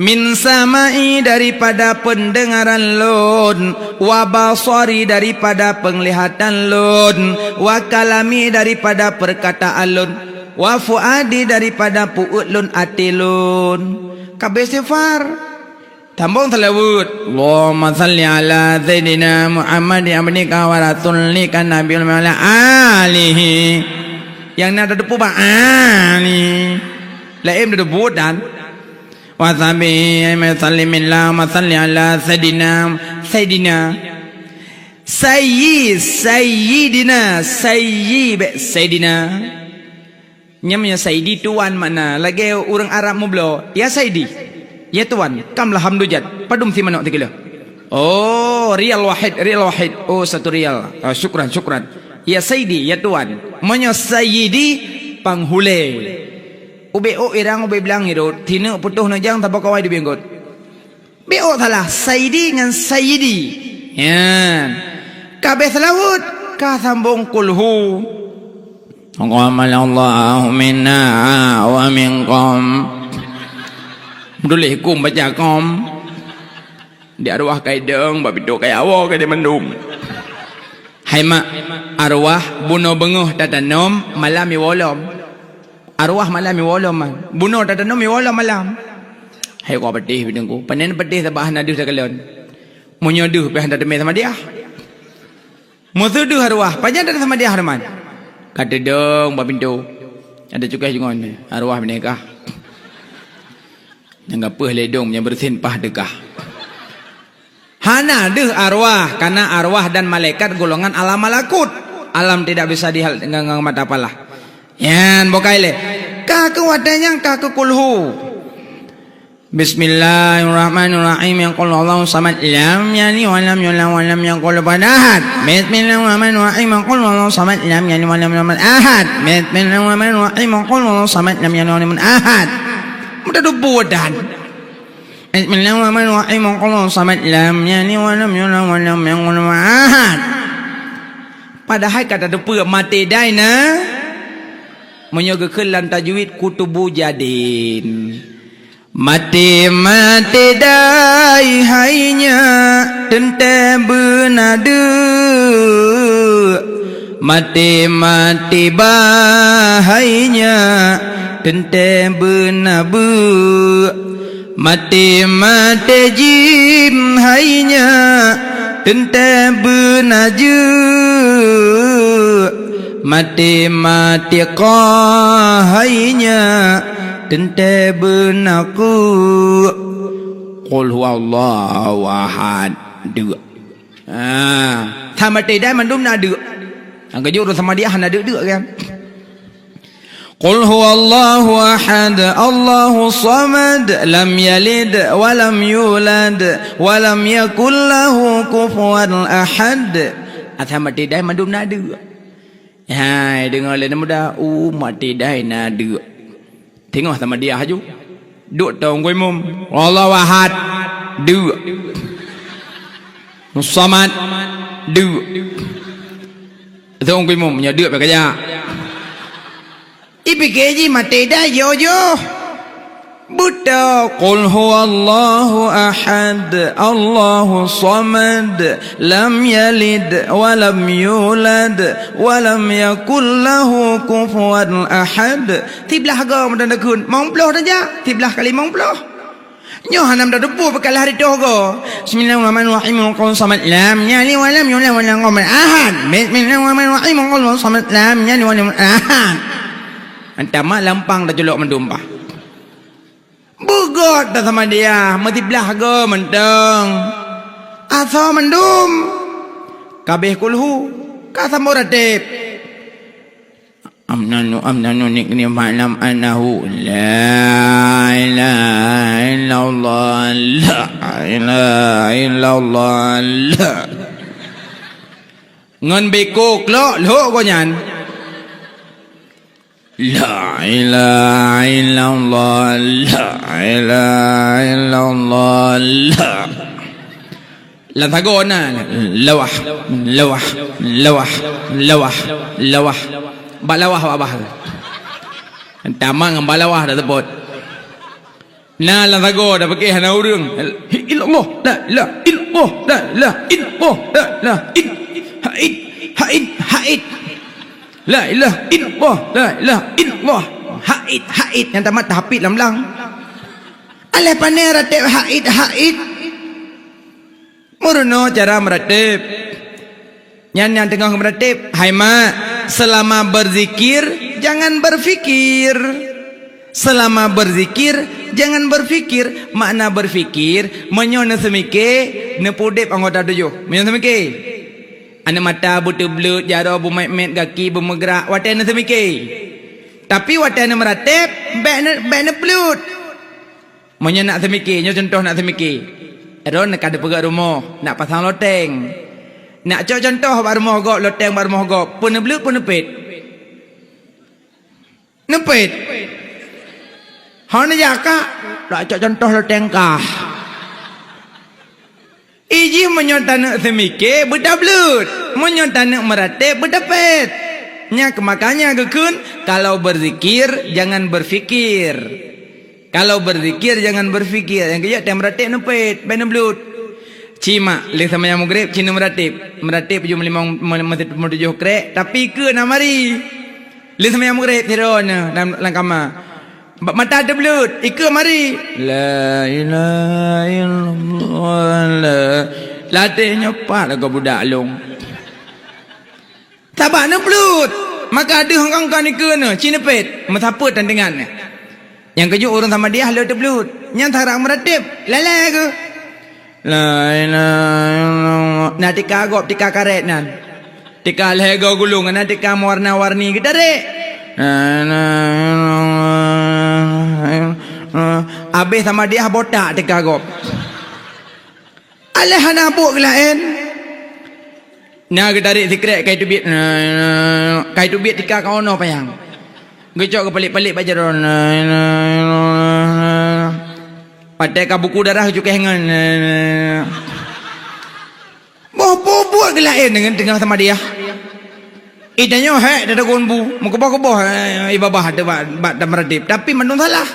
Min samai daripada peundengaran lôn, wa basari daripada peunglihatan lôn, wa kalami daripada peurkataan lôn. Wa fuadi daripada peuet lôn até lôn. Ka abéh istighfar. Tambong seulaweuet. Allahumma shalli ala Sayyidina Muhammad abdika wa rasulika nabiyil wa ala alihi. Nyang na tateupeue bak ali. Laén tateupeue dan. Wa sahbihi sallim, Allahumma shalli ala Sayyidina, Sayyidina. Sayyi, Sayyidina, Sayyi, bèk Sayyidina. Nyan meunyoe Sayyidi tuan makna, lagèe ureueng Arab meubloe, "Ya Sayyidi, ya tuan, kam lah hamdujat, padum sie manok sikilo?" "Oh, rial wahid, rial wahid." "Oh, satu rial." "Ah, syukran, syukran." "Ya Sayyidi, ya tuan." Meunyoe Sayyidi, panghulèe. Ubé ôk irang, ubé blang irot, sineuk putôh neujang saboh kawai di binggôt. Bék salah, Saidi ngon Sayyidi. Nyan. Ka abéh seulaweuet, ka sambong kulhu. Taqabbalallahu minna wa minkum. Meutuléh kum baca kom. Di arwah kai deueng, bak pintoe kai awoe, kai di mandum. Emak, arwah bunoe beungoh tatanom, malam iwoe lom. Arwah malam iwoe lom, man. Bunoe tatanom iwoe lom malam. Hai, kok patéh bidang ku. Panen patéh sabab hana deuh takalon. Meunyoe deuh pih hana teumé samadiah. Meuseu deuh arwah, pajan tasamadiah teuma. Ka teudong bak pintoe. Ada cukai singon, arwah bineka. Nyang gapeue lé dong nyang beureusin pah deukah. Hana deuh arwah, karena arwah dan malaikat golongan alam malakut. Alam tidak bisa dihal dengan, dengan mata palah. Nyan, bukai lé. Ka keu watée nyang ka keu kulhu. Bismillahirrahmanirrahim. Qul huwallahu samad, lam yalid wa lam yulad wa lam yakul lahu kufuwan ahad. Bismillahirrahmanirrahim. Qul huwallahu samad, lam yalid wa lam yulad ahad. Bismillahirrahmanirrahim. Qul huwallahu samad, lam yalid wa lam yulad ahad. Mudah dubu dan. Bismillahirrahmanirrahim. Qul huwallahu samad, lam yalid wa lam yulad wa lam yakul lahu kufuwan ahad. Padahai ka tateupeue maté dai na, meunyoe geukheun lam tajwid kutubu jadin. Maté-maté dai hai nyak teuntée beuna deuk. Maté-maté ba hai nyak teuntée beuna beuk. Maté-maté jim hai nyak teuntée beuna jeuek. Maté-maté ka hai nyak teuntée beuna keuek. Qul huwallahu ahad. Deuk. Ha, tamaté dai mandum na deuk. Nyang keujeuet ureuëng samadiah hana deuk-deuk kan. Qul huwallahu ahad, Allahu samad, lam yalid wa lam yulad, wa lam yakul lahu kufuwan ahad. Asa maté dai mandum na deuk. Hai, deungoe lé muda, u maté dai na deuk. Teungoh samadiah aju. Duek tong gui mum. Allahu ahad. Deuk. Samad. Deuk. Tong gui mum nya deuk pakai jak. Ipike ji maté dai joh-joh. Beutôi. Qul huwallahu ahad, Allahu samad, lam yalid wa lam yulad, wa lam yakul lahu kufuwan ahad. Siblah go meudan dakun, mong ploh saja, siblah kali mong ploh. Nyoe hana meutateupeue peukalah ritôh go. Bismillahirrahmanirrahim. Qul samad lam yalid wa lam yulad wa lam yakul ahad. Bismillahirrahmanirrahim. Qul samad lam yalid wa lam yulad ahad. Antama lampang taculok mandum bah. Beugot dah sama dia, meusiblah go mantong. Asoe mandum. Kabeh kulhu, ka sambot rateb. Amnanu, amnanu nikni ma'lam annahu la ilaha illallah, la ilaha illallah, la. Ngon beko klok lhok go nyan. La ilaha illallah, la ilaha illallah, la. Lam sagoe na, lawah, lawah, lawah, lawah, lawah. Bak lawah wak bah. Tamat ngon bak lawah dah teupot. Na lam sagoe dah pakai hana ureuëng. Hi, illallah, la ilaha illallah, la ilaha illallah, la ilaha il-, haid, haid, haid. La ilaha illallah, la ilaha illallah. Haid, haid. Nyang tamat tahapit lam lang. Alah pane rateb haid, haid. Meurunoe cara meuratéb. Nyan nyang teungoh meuratéb, hai mak, selama berzikir, jangan berfikir. Selama berzikir, jangan berfikir. Makna berfikir, meunyoe neuseumike, neupeudeb anggota tujoh. Meunyoe seumike, aneuk mata beuteubleuet, jaroe beumét-mét, gaki beumeugrak, watée neuseumike. Tapi watée neumeuratéb, bék ne-, bék neupeuleuet. Meunyoe nak seumike, nyoe cuntoh nak seumike. Droeneuh ka neupeugöt rumoh, nak pasang loteng. Nak cok cuntoh bak rumoh gob, loteng bak rumoh gob, peue neubleuet, peue neupet? Neupet. Hana jak kah, nak cok cuntoh loteng kah. Ijih meunyoe taneuk seumike, beutableuet. Meunyoe taneuk meuratéb, beutapet. Nyak makanya geukheun, kalau berzikir, jangan berfikir. Kalau berzikir, jangan berfikir. Nyang keujeuet, teuh meuratéb neupet, bék neubleuet. Ci mak, lheueh seumayang Maghrib, ci neumeuratéb. Meuratéb jeuem limong, me-, me-, meutujôh krek, tapi ikeue na mari. Lheueh seumayang Maghrib, sidroe nyoe lam, lam kama. Bak mata teubleut, ikeue mari. La ilaha illallah, la. Lateh nyoe pat lagoe budak lôn. Sabab neubleut, maka deuh kongkon ikeue nyoe, ci neupet, meusapeue tan deungon nyoe. Nyang keujeuet ureuëng Samadiyah le teubleut, nyan sarak meuratéb, lalée geuh. La ilaha illallah. Na tika gob, tika karet nyan. Tika lhée goe gulong, na tika meuwarna-warni geutarek. La ilaha illallah. Abéh Samadiyah botak tika gob. Aléh hana buet geulaén. Na geutarek sikrek kai teubiet, kai teubiet tika ka ono payang. Geucok geupalék-palék bak jaroe. Watée ka buku darah geucukéh ngon. Boh buet geulaén deungon teungoh Samadiyah. Ita nyoe hék teuteukon bu, meukeubah-keubah, eh, ibabah teuh bak, bak tameuratib, tapi mandum salah.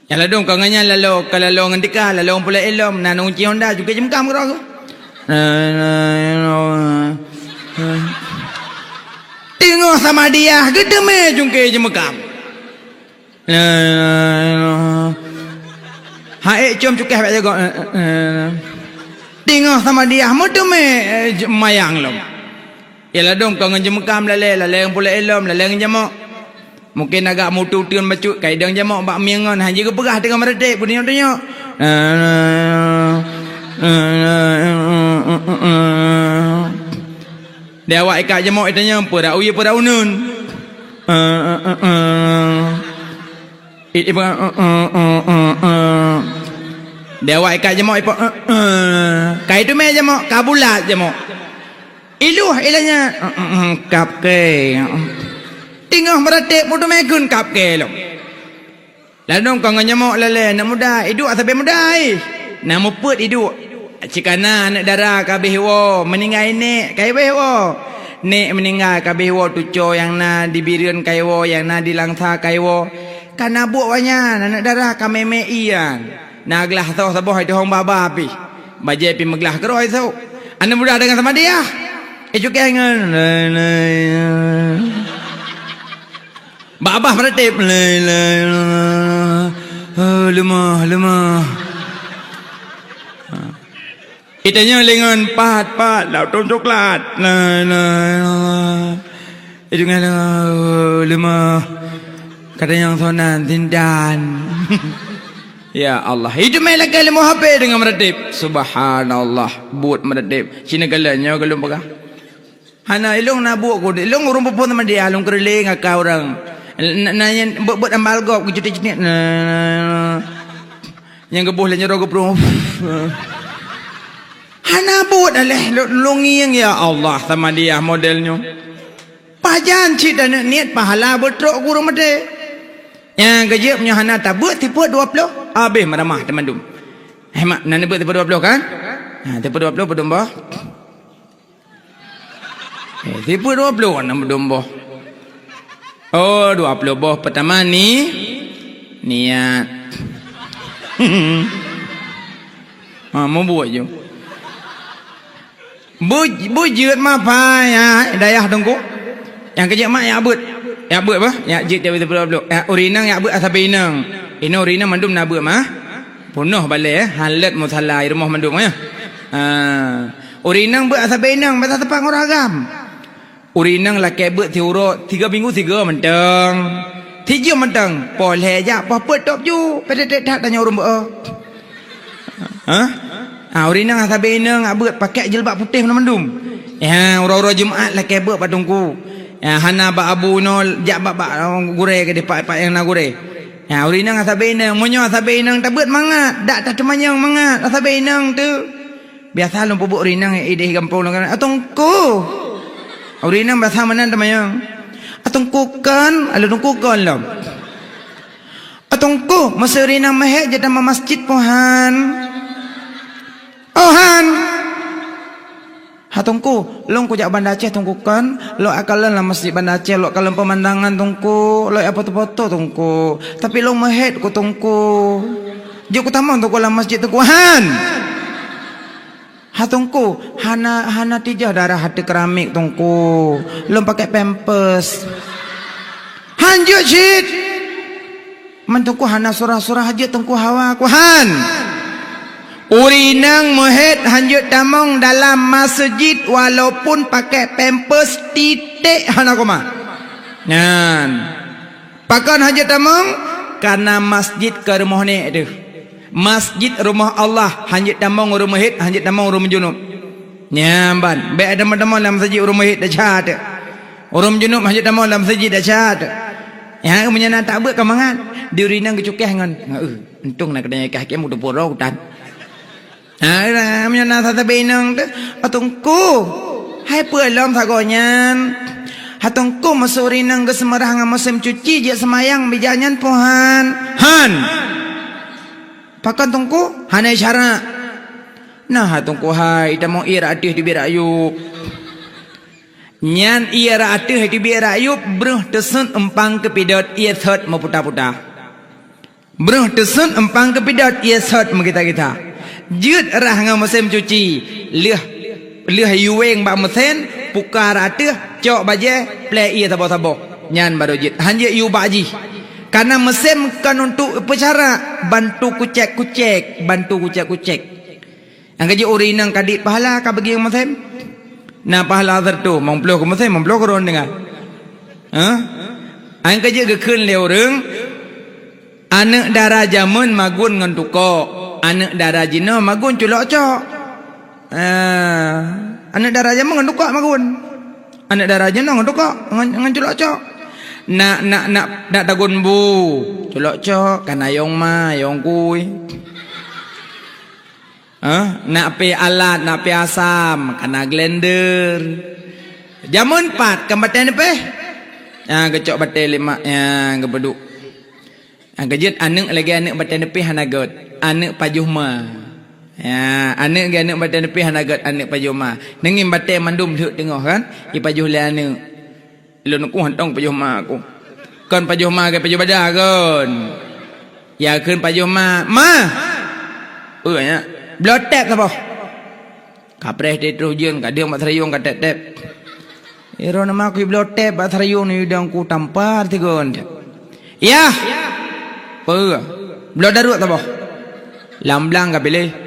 Nyang ladôm ka ngon nyan lalo, ka lalo ngon tika, lalo ngon pulai ilom, na nunci honda juga jeumeukam keudroe. Teungoh Samadiyah geuteumé cungké jeumeukam. Hai com cukéh bak jagoe. Teungoh Samadiyah meuteumé, eh, mayang lom. Ya ladôm ka ngon jeumeukam lalée, lalée ngon pulai ilom, lalée ngon jamok. Mungken agak mutu teun bacut, ka idong jamok bak mieng ngon, hana jeuet geupeugah teungoh meuratéb, beudeunyoe-deunyoe. Di awak ikat jamok itanyong, peurau ye peurau nun. Di awak ikat jamok ipo, ka iteumé jamok, ka bulat jamok. Iluh ilanya, kap ke. Teungoh meuratéb meuteumé kheun kap ke lom. Ladôm ka ngon jamok lalée, aneuk muda, iduek sabe muda, eh. Na mupeut iduek. Cikana aneuk dara ka abéh woe, meuninggai nék ka abéh woe. Nék meuninggai ka abéh woe, tuco nyang na di Bireuen ka woe, nyang na di Langsa ka woe. Ka na buet awaknyan, aneuk dara ka mé-mé ié nyan. Na glah soh saboh itu hong baba pih. Bajée pih meuglah keudroe isok. Aneuk muda deungon Samadiyah. Eh, cukéh ngon. Bak babah meuratéb. La ilaha illallah. Oh, leumah, leumah. Itanyong lé ngon pat, pat, lam tom coklat. La ilaha illallah. Itu ngon, oh, leumah. Katanyong sonan, tintan. Ya Allah. Itu main lakée leumah H P deungon meuratéb. Subhanallah. Buet meuratéb. Cina gala nyoe galom peugah. Hana, ilong na buet ku, ilong ureuëng peuphon Samadiyah, lôn keureuléng aka ureuëng. Na, na nyan buet-buet ambal gob, geucuti-cuti. Nyang geuboh lé nyoe geuprung. Hana buet aléh, lôn, lôn ngieng, ya Allah, Samadiyah model nyoe. Pajan cit aneuk niet pahala beutrok gureueng maté. Nyang keujeuet nyoe hana tabeuet sifeuet dua ploh, abéh meuramah teumandum. Eh, mak, na neubeuet sifeuet dua ploh kan? Ha, sifeuet dua ploh peudum boh. Eh, sifeuet dua ploh na peudum boh. Oh, dua ploh boh peutama ni, niat. Ha, meubuet ju. Bu-, bujeuet mapai, ha, dayah teungku. Nyang keujeuet mak yak beuet. Yak beuet bah, yak jeuet dari teupeu blok. Yak ureueng inong yak beuet asai inong. Inoe ureueng inong mandum na beuet mah. Punoh balée, eh, halet musala i rumoh mandum, eh. Ha. Ureueng inong beuet asai inong, basa teupang ureueng agam. Ureueng inong lakée beuet siuroe, tiga minggu sigo mantong. Sijeuem mantong, poh lhée jak, poh peuet top ju, petet that tanyoe ureueng beuet. Ha? Ha, ureueng inong sabe inong abeuet pakai jilbab putéh mandum. Ya, uroe-uroe Jumat lakée beuet bak teungku. Ya, hana bak abu inoe jak bak, bak gurée keudeh, pat-pat nyang na gurée. Ya, ureueng inong sabe inong, meunyoe sabe inong tabeuet mangat, dak tateumanyong mangat, sabe inong tu. Biasa lôn peubuet ureueng inong ideh gampông lôn, "Ah, teungku." Ureueng inong biasa meunan teumanyong. "Ah, teungku kon," lôn teungku kon lom. "Ah, teungku, meuseu ureueng inong meuhét jeuet tamong masjid po han?" "Oh, han." "Ha, teungku, lôn kujak Banda Aceh, teungku kon. Lôn akalon lam masjid Banda Aceh, lôn akalon peumandangan, teungku. Lôn apoto-poto, teungku. Tapi lôn meuhét ku, teungku. Jeuet kutamong, teungku, lam masjid, teungku." "Han." "Ha Teungku, hana, hana tijah darah ateueh keramik Teungku. Lôn pakai pampers." Han jeuet cit. Man Teungku hana surah-surah jeuet Teungku hawa ku han. Ureueng inong meuhét han jeuet tamong dalam masjid walaupun pakai pampers titek hana ku ma. Nyan. Pakon han jeuet tamong? Karena masjid keu rumoh nek teuh. Masjid rumoh Allah, han jeuet tamong ureueng meuhét, han jeuet tamong ureueng meujunub. Nyan ban, bèk tamong-tamong lam masjid ureueng meuhét desya teuh. Ureueng meujunub han jeuet tamong lam masjid desya teuh. Ya, meunyoe na tak beuet ka mangat, di ureueng inong geucukéh ngon, "Eh, untông na keudeh kah kem udah poro utan." Ha, meunyoe na sasabe inong teuh, "Oh Teungku, hai peue lom sagoe nyan? Ha Teungku, meuseu ureueng inong geuseumeurah ngon musém cuci jeuet seumayang bijak nyan peue han?" Han. Pakon Teungku? Hana isyara. Nah, ha Teungku hai, itamong ié rot ateueh teubiet rot yup. Nyan ié rot ateueh teubiet rot yup, breuh teuseuet eumpang keupidot ié sot meuputa-puta. Breuh teuseuet eumpang keupidot ié sot meugita-gita. Jeuet rhah ngon meusén cuci, lheueh, lheueh yuweng bak meusén, puka rot ateueh, cok bajée, plée ié saboh-saboh. Nyan barô jeuet. Han jeuet yue bak jih. Karena meusén kon untuk peucara, bantu kucek-kucek, bantu kucek-kucek. Nyang ka jeuet ureueng inong ka dit pahala ka bagi meusén. Na pahala siratoh, limong ploh keu meusén, limong ploh keu droeneuh tinggai. Hah? Nyang ka jeuet geukheun lé ureueng, aneuëk dara jameun magun ngon tukok, aneuëk dara jinoe magun culok cok. Ah, aneuëk dara jameun ngon tukok magun. Aneuëk dara jinoe ngon tukok, ngon, ngon culok cok. Nak, nak, nak, nak tagun bu, culok cok, kana yong ma, yong kui. Hah? Nak pih alat, nak pih asam, kana glender. Jameun pat kan batée neupih? Nyang geucok batée lé mak, nyang geupeuduek. Nyang ka jeuet aneuëk lagée aneuëk batée neupih hana gét, aneuëk pajoh ma. Ya, aneuëk lagée aneuëk batée neupih hana gét, aneuëk pajoh ma. Neungieng batée mandum lheuek teungoh kan, ipajoh lé aneuëk. Lôn ku hantong pajoh ma ku. Kon pajoh ma ke pajoh badan kon. Ya kheun pajoh ma, "Ma!" Peue nyak? "Bloe tép saboh." Kapreh teuh troh jeuen, ka deueng bak seurayong ka tép-tép. Iro nama ku bloe tép bak seurayong ni udang ku tampar tigon. "Yah!" "Peue?" "Bloe daruet saboh." Lam blang ka piléh.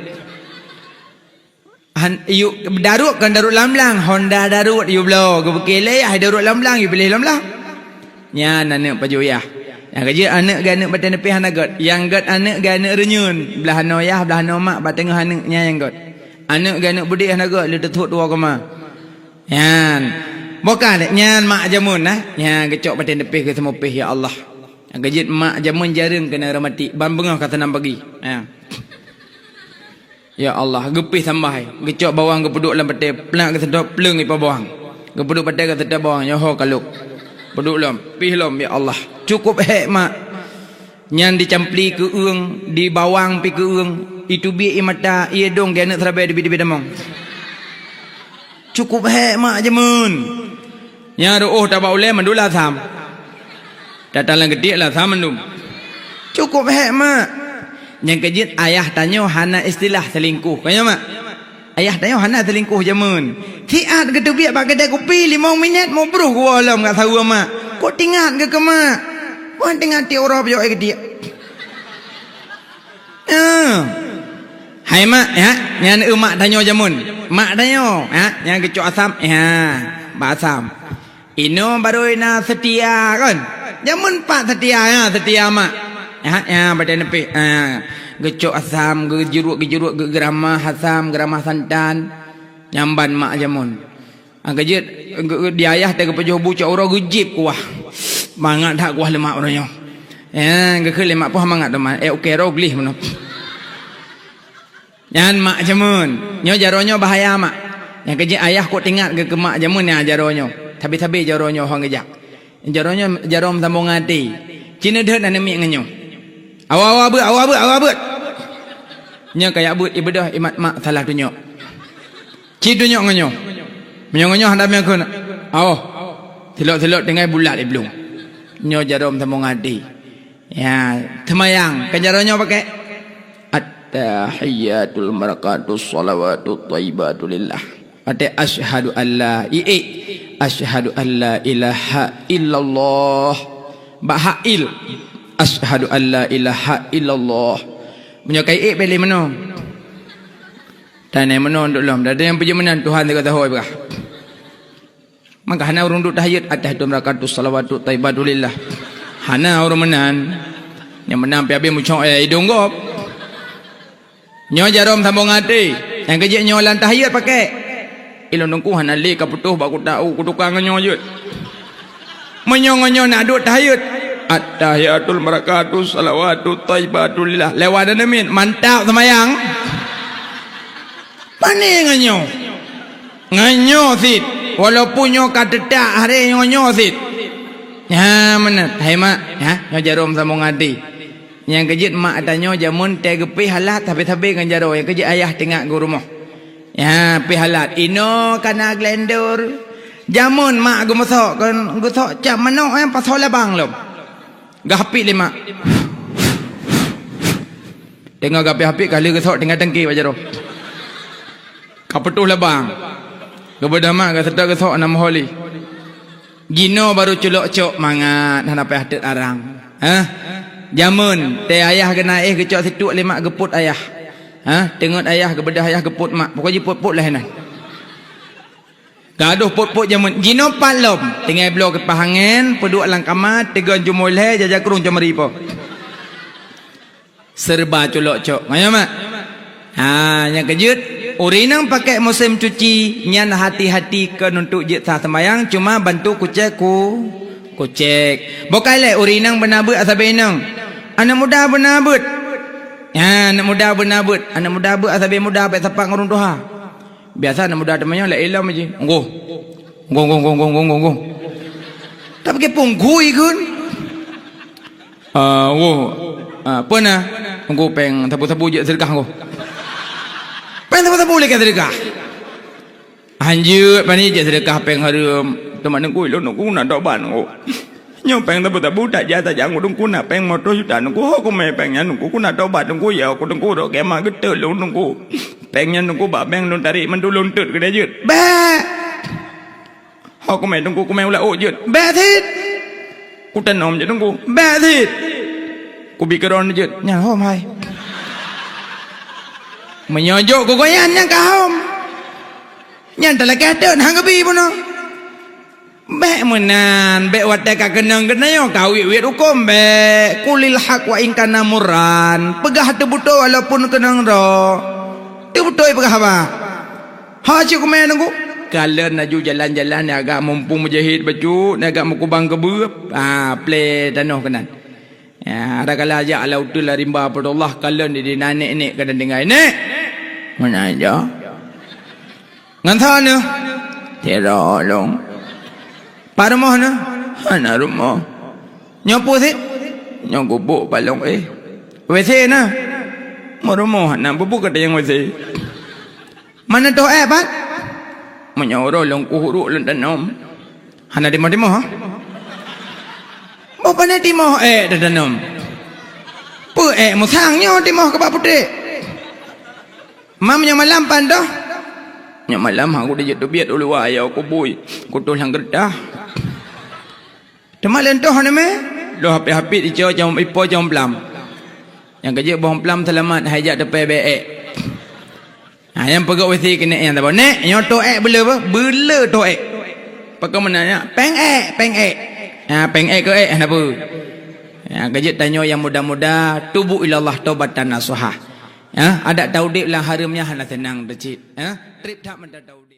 Han, yue, daruet kon daruet lam blang, honda daruet yue bloe, geubeuke lé yah daruet lam blang, yue piléh lam blang. Nyan aneuëk pajoh yah. Nyang ka jeuet aneuëk lagée aneuëk batée neupih hana gét. Nyang gét aneuëk lagée aneuëk reunyeun, blaih anoe yah, blaih anoe mak, bak teungoh aneuëk nyan nyang gét. Aneuëk lagée aneuëk beudeh hana gét, lé teuthot dua koma. Nyan. Boh ka lé, nyan mak jameun nah. Nyan geucok batée neupih geuseumeupih, ya Allah. Nyang ka jeuet mak jameun jareueng keuneuk reumati, ban beungoh ka seunam pagi. Nyan. Ya Allah, geupih sambah hai. Geucok bawang geupeuduek lam batée, plak geuseutôt pleueng ipa bawang. Geupeuduek batée geuseutôt bawang, nyoe ho kalok. Peuduek lom, pih lom, ya Allah. Cukup hék mak. Nyan dicampli keu eueng, di bawang pih keu eueng, iteubiet ie mata, ie dong geuneuk seurabe teubiet-teubiet tamong. Cukup hék mak jameun. Nyang reuôh tabak ulée mandum lasam. Datang lam geutiek lasam mandum. Cukup hék mak. Nyang ka jeuet ayah tanyoe hana istilah selingkuh. Ka nyoe mak? Ayah tanyoe hana selingkuh jameun. Siat geuteubiet bak keudée kupi limong minét mubroh geuwoe lom ngon saweue mak. Kok tingat geuh keu mak? Wan tingat tiep uroe pajôh ai geutiek. Eh. Hai mak, ya, nyan eu mak tanyoe jameun. Mak tanyoe, ya, nyang geucok asam, ya, bak asam. Inoe barô na seutia kon. Jameun pat seutia, ya, seutia mak. Ya, ya, batée neupih. Ya. Geucok asam, geujeuruk-geujeuruk, geugeurama asam, geurama santan. Nyang ban mak jameun. Nyang ka jeuet, geu-, geu-, di ayah teuh geupajoh bu cok uroe geujieb kuah. Mangat that kuah lemak uroe nyoe. Eh, geukheun lé mak poh mangat teuma. Eh, ukée roh gleh meunoe. Nyan mak jameun. Nyoe jaroe nyoe bahaya mak. Nyang ka jeuet ayah kok tingat geuh keu mak jameun nyan jaroe nyoe. Sabe-sabe jaroe nyoe hong geujak. Jaroe nyoe jaroe meusambong até. Ci neudeuet aneuk miet ngon nyoe. Awa, awa beuet, awa beuet, awa beuet. Nyoe ka jak beuet, ibeudôh imat mak salah tunyok. Ci tunyok ngon nyoe. Meunyoe ngon nyoe hana meuakon. Aoh. Silot-silot tinggai bulat iblong. Nyoe jaroe meusambong até. Ya, seumayang, ka jaroe nyoe pakai. At-, Tahiyyatul barakatuh shalawatut thayyibatu lillah. Watée asyhadu alla, iék, asyhadu alla ilaha illallah. Bak hak il, asyhadu alla ilaha illallah. Meunyoe ka iék, bèk lé meunoe. Tanai meunoe duek lom. Dak ada nyang peujeuet meunan, Tuhan teuka tahu ai peugah. Maka hana ureuëng duek tahiyat, "Attahiyatu barakatuh shalawatut thayyibatu lillah." Hana ureuëng meunan. Nyang meunan pih habéh mucok, eh, idong gob. Nyoe jaroe sambong até. Nyang keujeuet nyoe lam tahiyat pakai. Ilôn teungku hana lé ka putôh bak kutak u kutukang ngon nyoe jeuet. Meunyoe ngon nyoe nak duek tahiyat. Attahiyatul barakatuh shalawatut thayyibatu lillah. Lewat dan amin. Mantap seumayang. Pane ngon nyoe? Ngon nyoe cit. Walaupun nyoe ka teutak hari ngon nyoe cit. Nyan meunan. Hai mak, ha? Nyoe jaroe sambong até. Nyang keujeuet mak tanyoe jameun tée geupéh halat sabe-sabe ngon jaroe. Nyang keujeuet ayah teuingat geurumoh. Ya, pih halat. Inoe kana glendor. Jameun mak geumeusok kon geusok cap manok, eh, pasoe labang lom. Geuhapit lé mak. Teungoh geuhapit-hapit ka lheueh geusok tinggai tangki bak jaroe. Ka putôh labang. Geubeudôh mak geuseutôt geusok na meuholi. Jinoe barô culok cok mangat hana payah teut arang. Hah? Jameun tée ayah geuna éh geucok situek lé mak geupot ayah. Hah? Teungeut ayah geubeudôh ayah geupot mak. Pokok jih pot-pot lheueh nan. Gadôh pot-pot jameun. Jinoe pat lom. Tinggai bloe kipaih angén, peuduek lam kama, teugon jumôi lhée, jaja krueng cemari po. Serba culok cok. Ngon nyoe mak? Ha, nyang keujeuet, ureuëng nyang pakai musém cuci, nyan hati-hati keu nuntuk jeuet sah seumayang, cuma bantu kucék ku, kucék. Bokai lé ureuëng nyang beuna beuet sabe inong. Aneuk muda beuna beuet. Ha, aneuk muda beuna beuet. Aneuk muda beuet sabe muda bèk sapat ngon ureuëng tuha. Biasa aneuk muda teumanyong lé ilom ji. Nggoh. Nggoh, nggoh, nggoh. Tapi ke punggui keun. Ah, nggoh. Ah, peue na? Nggoh péng sabu-sabu jeuet seudeukah nggoh. Péng sabu-sabu lé ka seudeukah. Hanjeuet pani jeuet seudeukah péng hareuem. Teuma teungku, ilôn teungku na tobat teungku. Nyoe péng tabu-tabu tajak-tajak ngon teungku na péng moto juta teungku. Ho kumé péng nyan teungku, ku na tobat teungku, ya ku teungku, dok kema geuteuk lôn teungku. Péng nyan teungku bak bank lôn tarék mandum lôn teut keudeh jeuet. Bèk! Ho kumé teungku, kumé ulat ôk jeuet. Bèk cit! Ku tanom jeuet teungku. Bèk cit! Ku bi keudroe jeuet. Nyan hom hai. Meunyoe jok keu goyan nyan ka hom. Nyan talakèe teuk hana geubi bunoe. Bèk meunan, bèk watèe ka keunong keunoe ka wiet-wiet hukôm bèk. Qulil haq wa in kana murran. Peugah teubeutôi walaupun keunong droe. Teubeutôi peugah haba. Ha cit kumé teungku. Kalon laju jalan-jalan nyang agak mumpung meujahét bacut, nyang agak meukubang keubeue. Ha, plé tanoh keunan. Ya, ada kala jak lam uteuen lam rimba Abdullah kalon di dinan nek-nek kadang tinggai. Nek! Meunan ja. Ngon soe neuh? Sidroe lôn. Pat rumoh neuh? Hana rumoh. Nyoe peue cit? Nyoe gubuk palong éh. W C na? Meurumoh hana bubu ka tanyong W C. Mana toh ék pat? Meunyoe uroe lôn kuhuruk lôn tanom. Hana timoh-timoh, ha? Boh pane timoh ék tatanom? Peue ék musang nyoe timoh keuba putéh? Mam nyoe malam pan toh? Nyoe malam aku dijeuet teubiet u luwa ya aku bui. Kutoh lam geureutah. Teuma lôn toh nyoe mé? Lôn hapit-hapit ico cong ipo cong plam. Nyang keujeuet boh plam seulamat hai jak teupée bée ék. Ha, nyang peugah W C keuneuk nyang saboh. Nek, nyoe toh ék beuleu beuh? Beuleu toh ék. Pakon meunan nyan? Péng ék, péng ék. Ha, péng ék keu ék hana peue. Nyang keujeuet tanyoe nyang muda-muda, tubu ilallah taubatan nasuha. Ha, adak taudeb lam hareuem nyan hana seunang teuh cit. Ha, treb that mantong taudeb.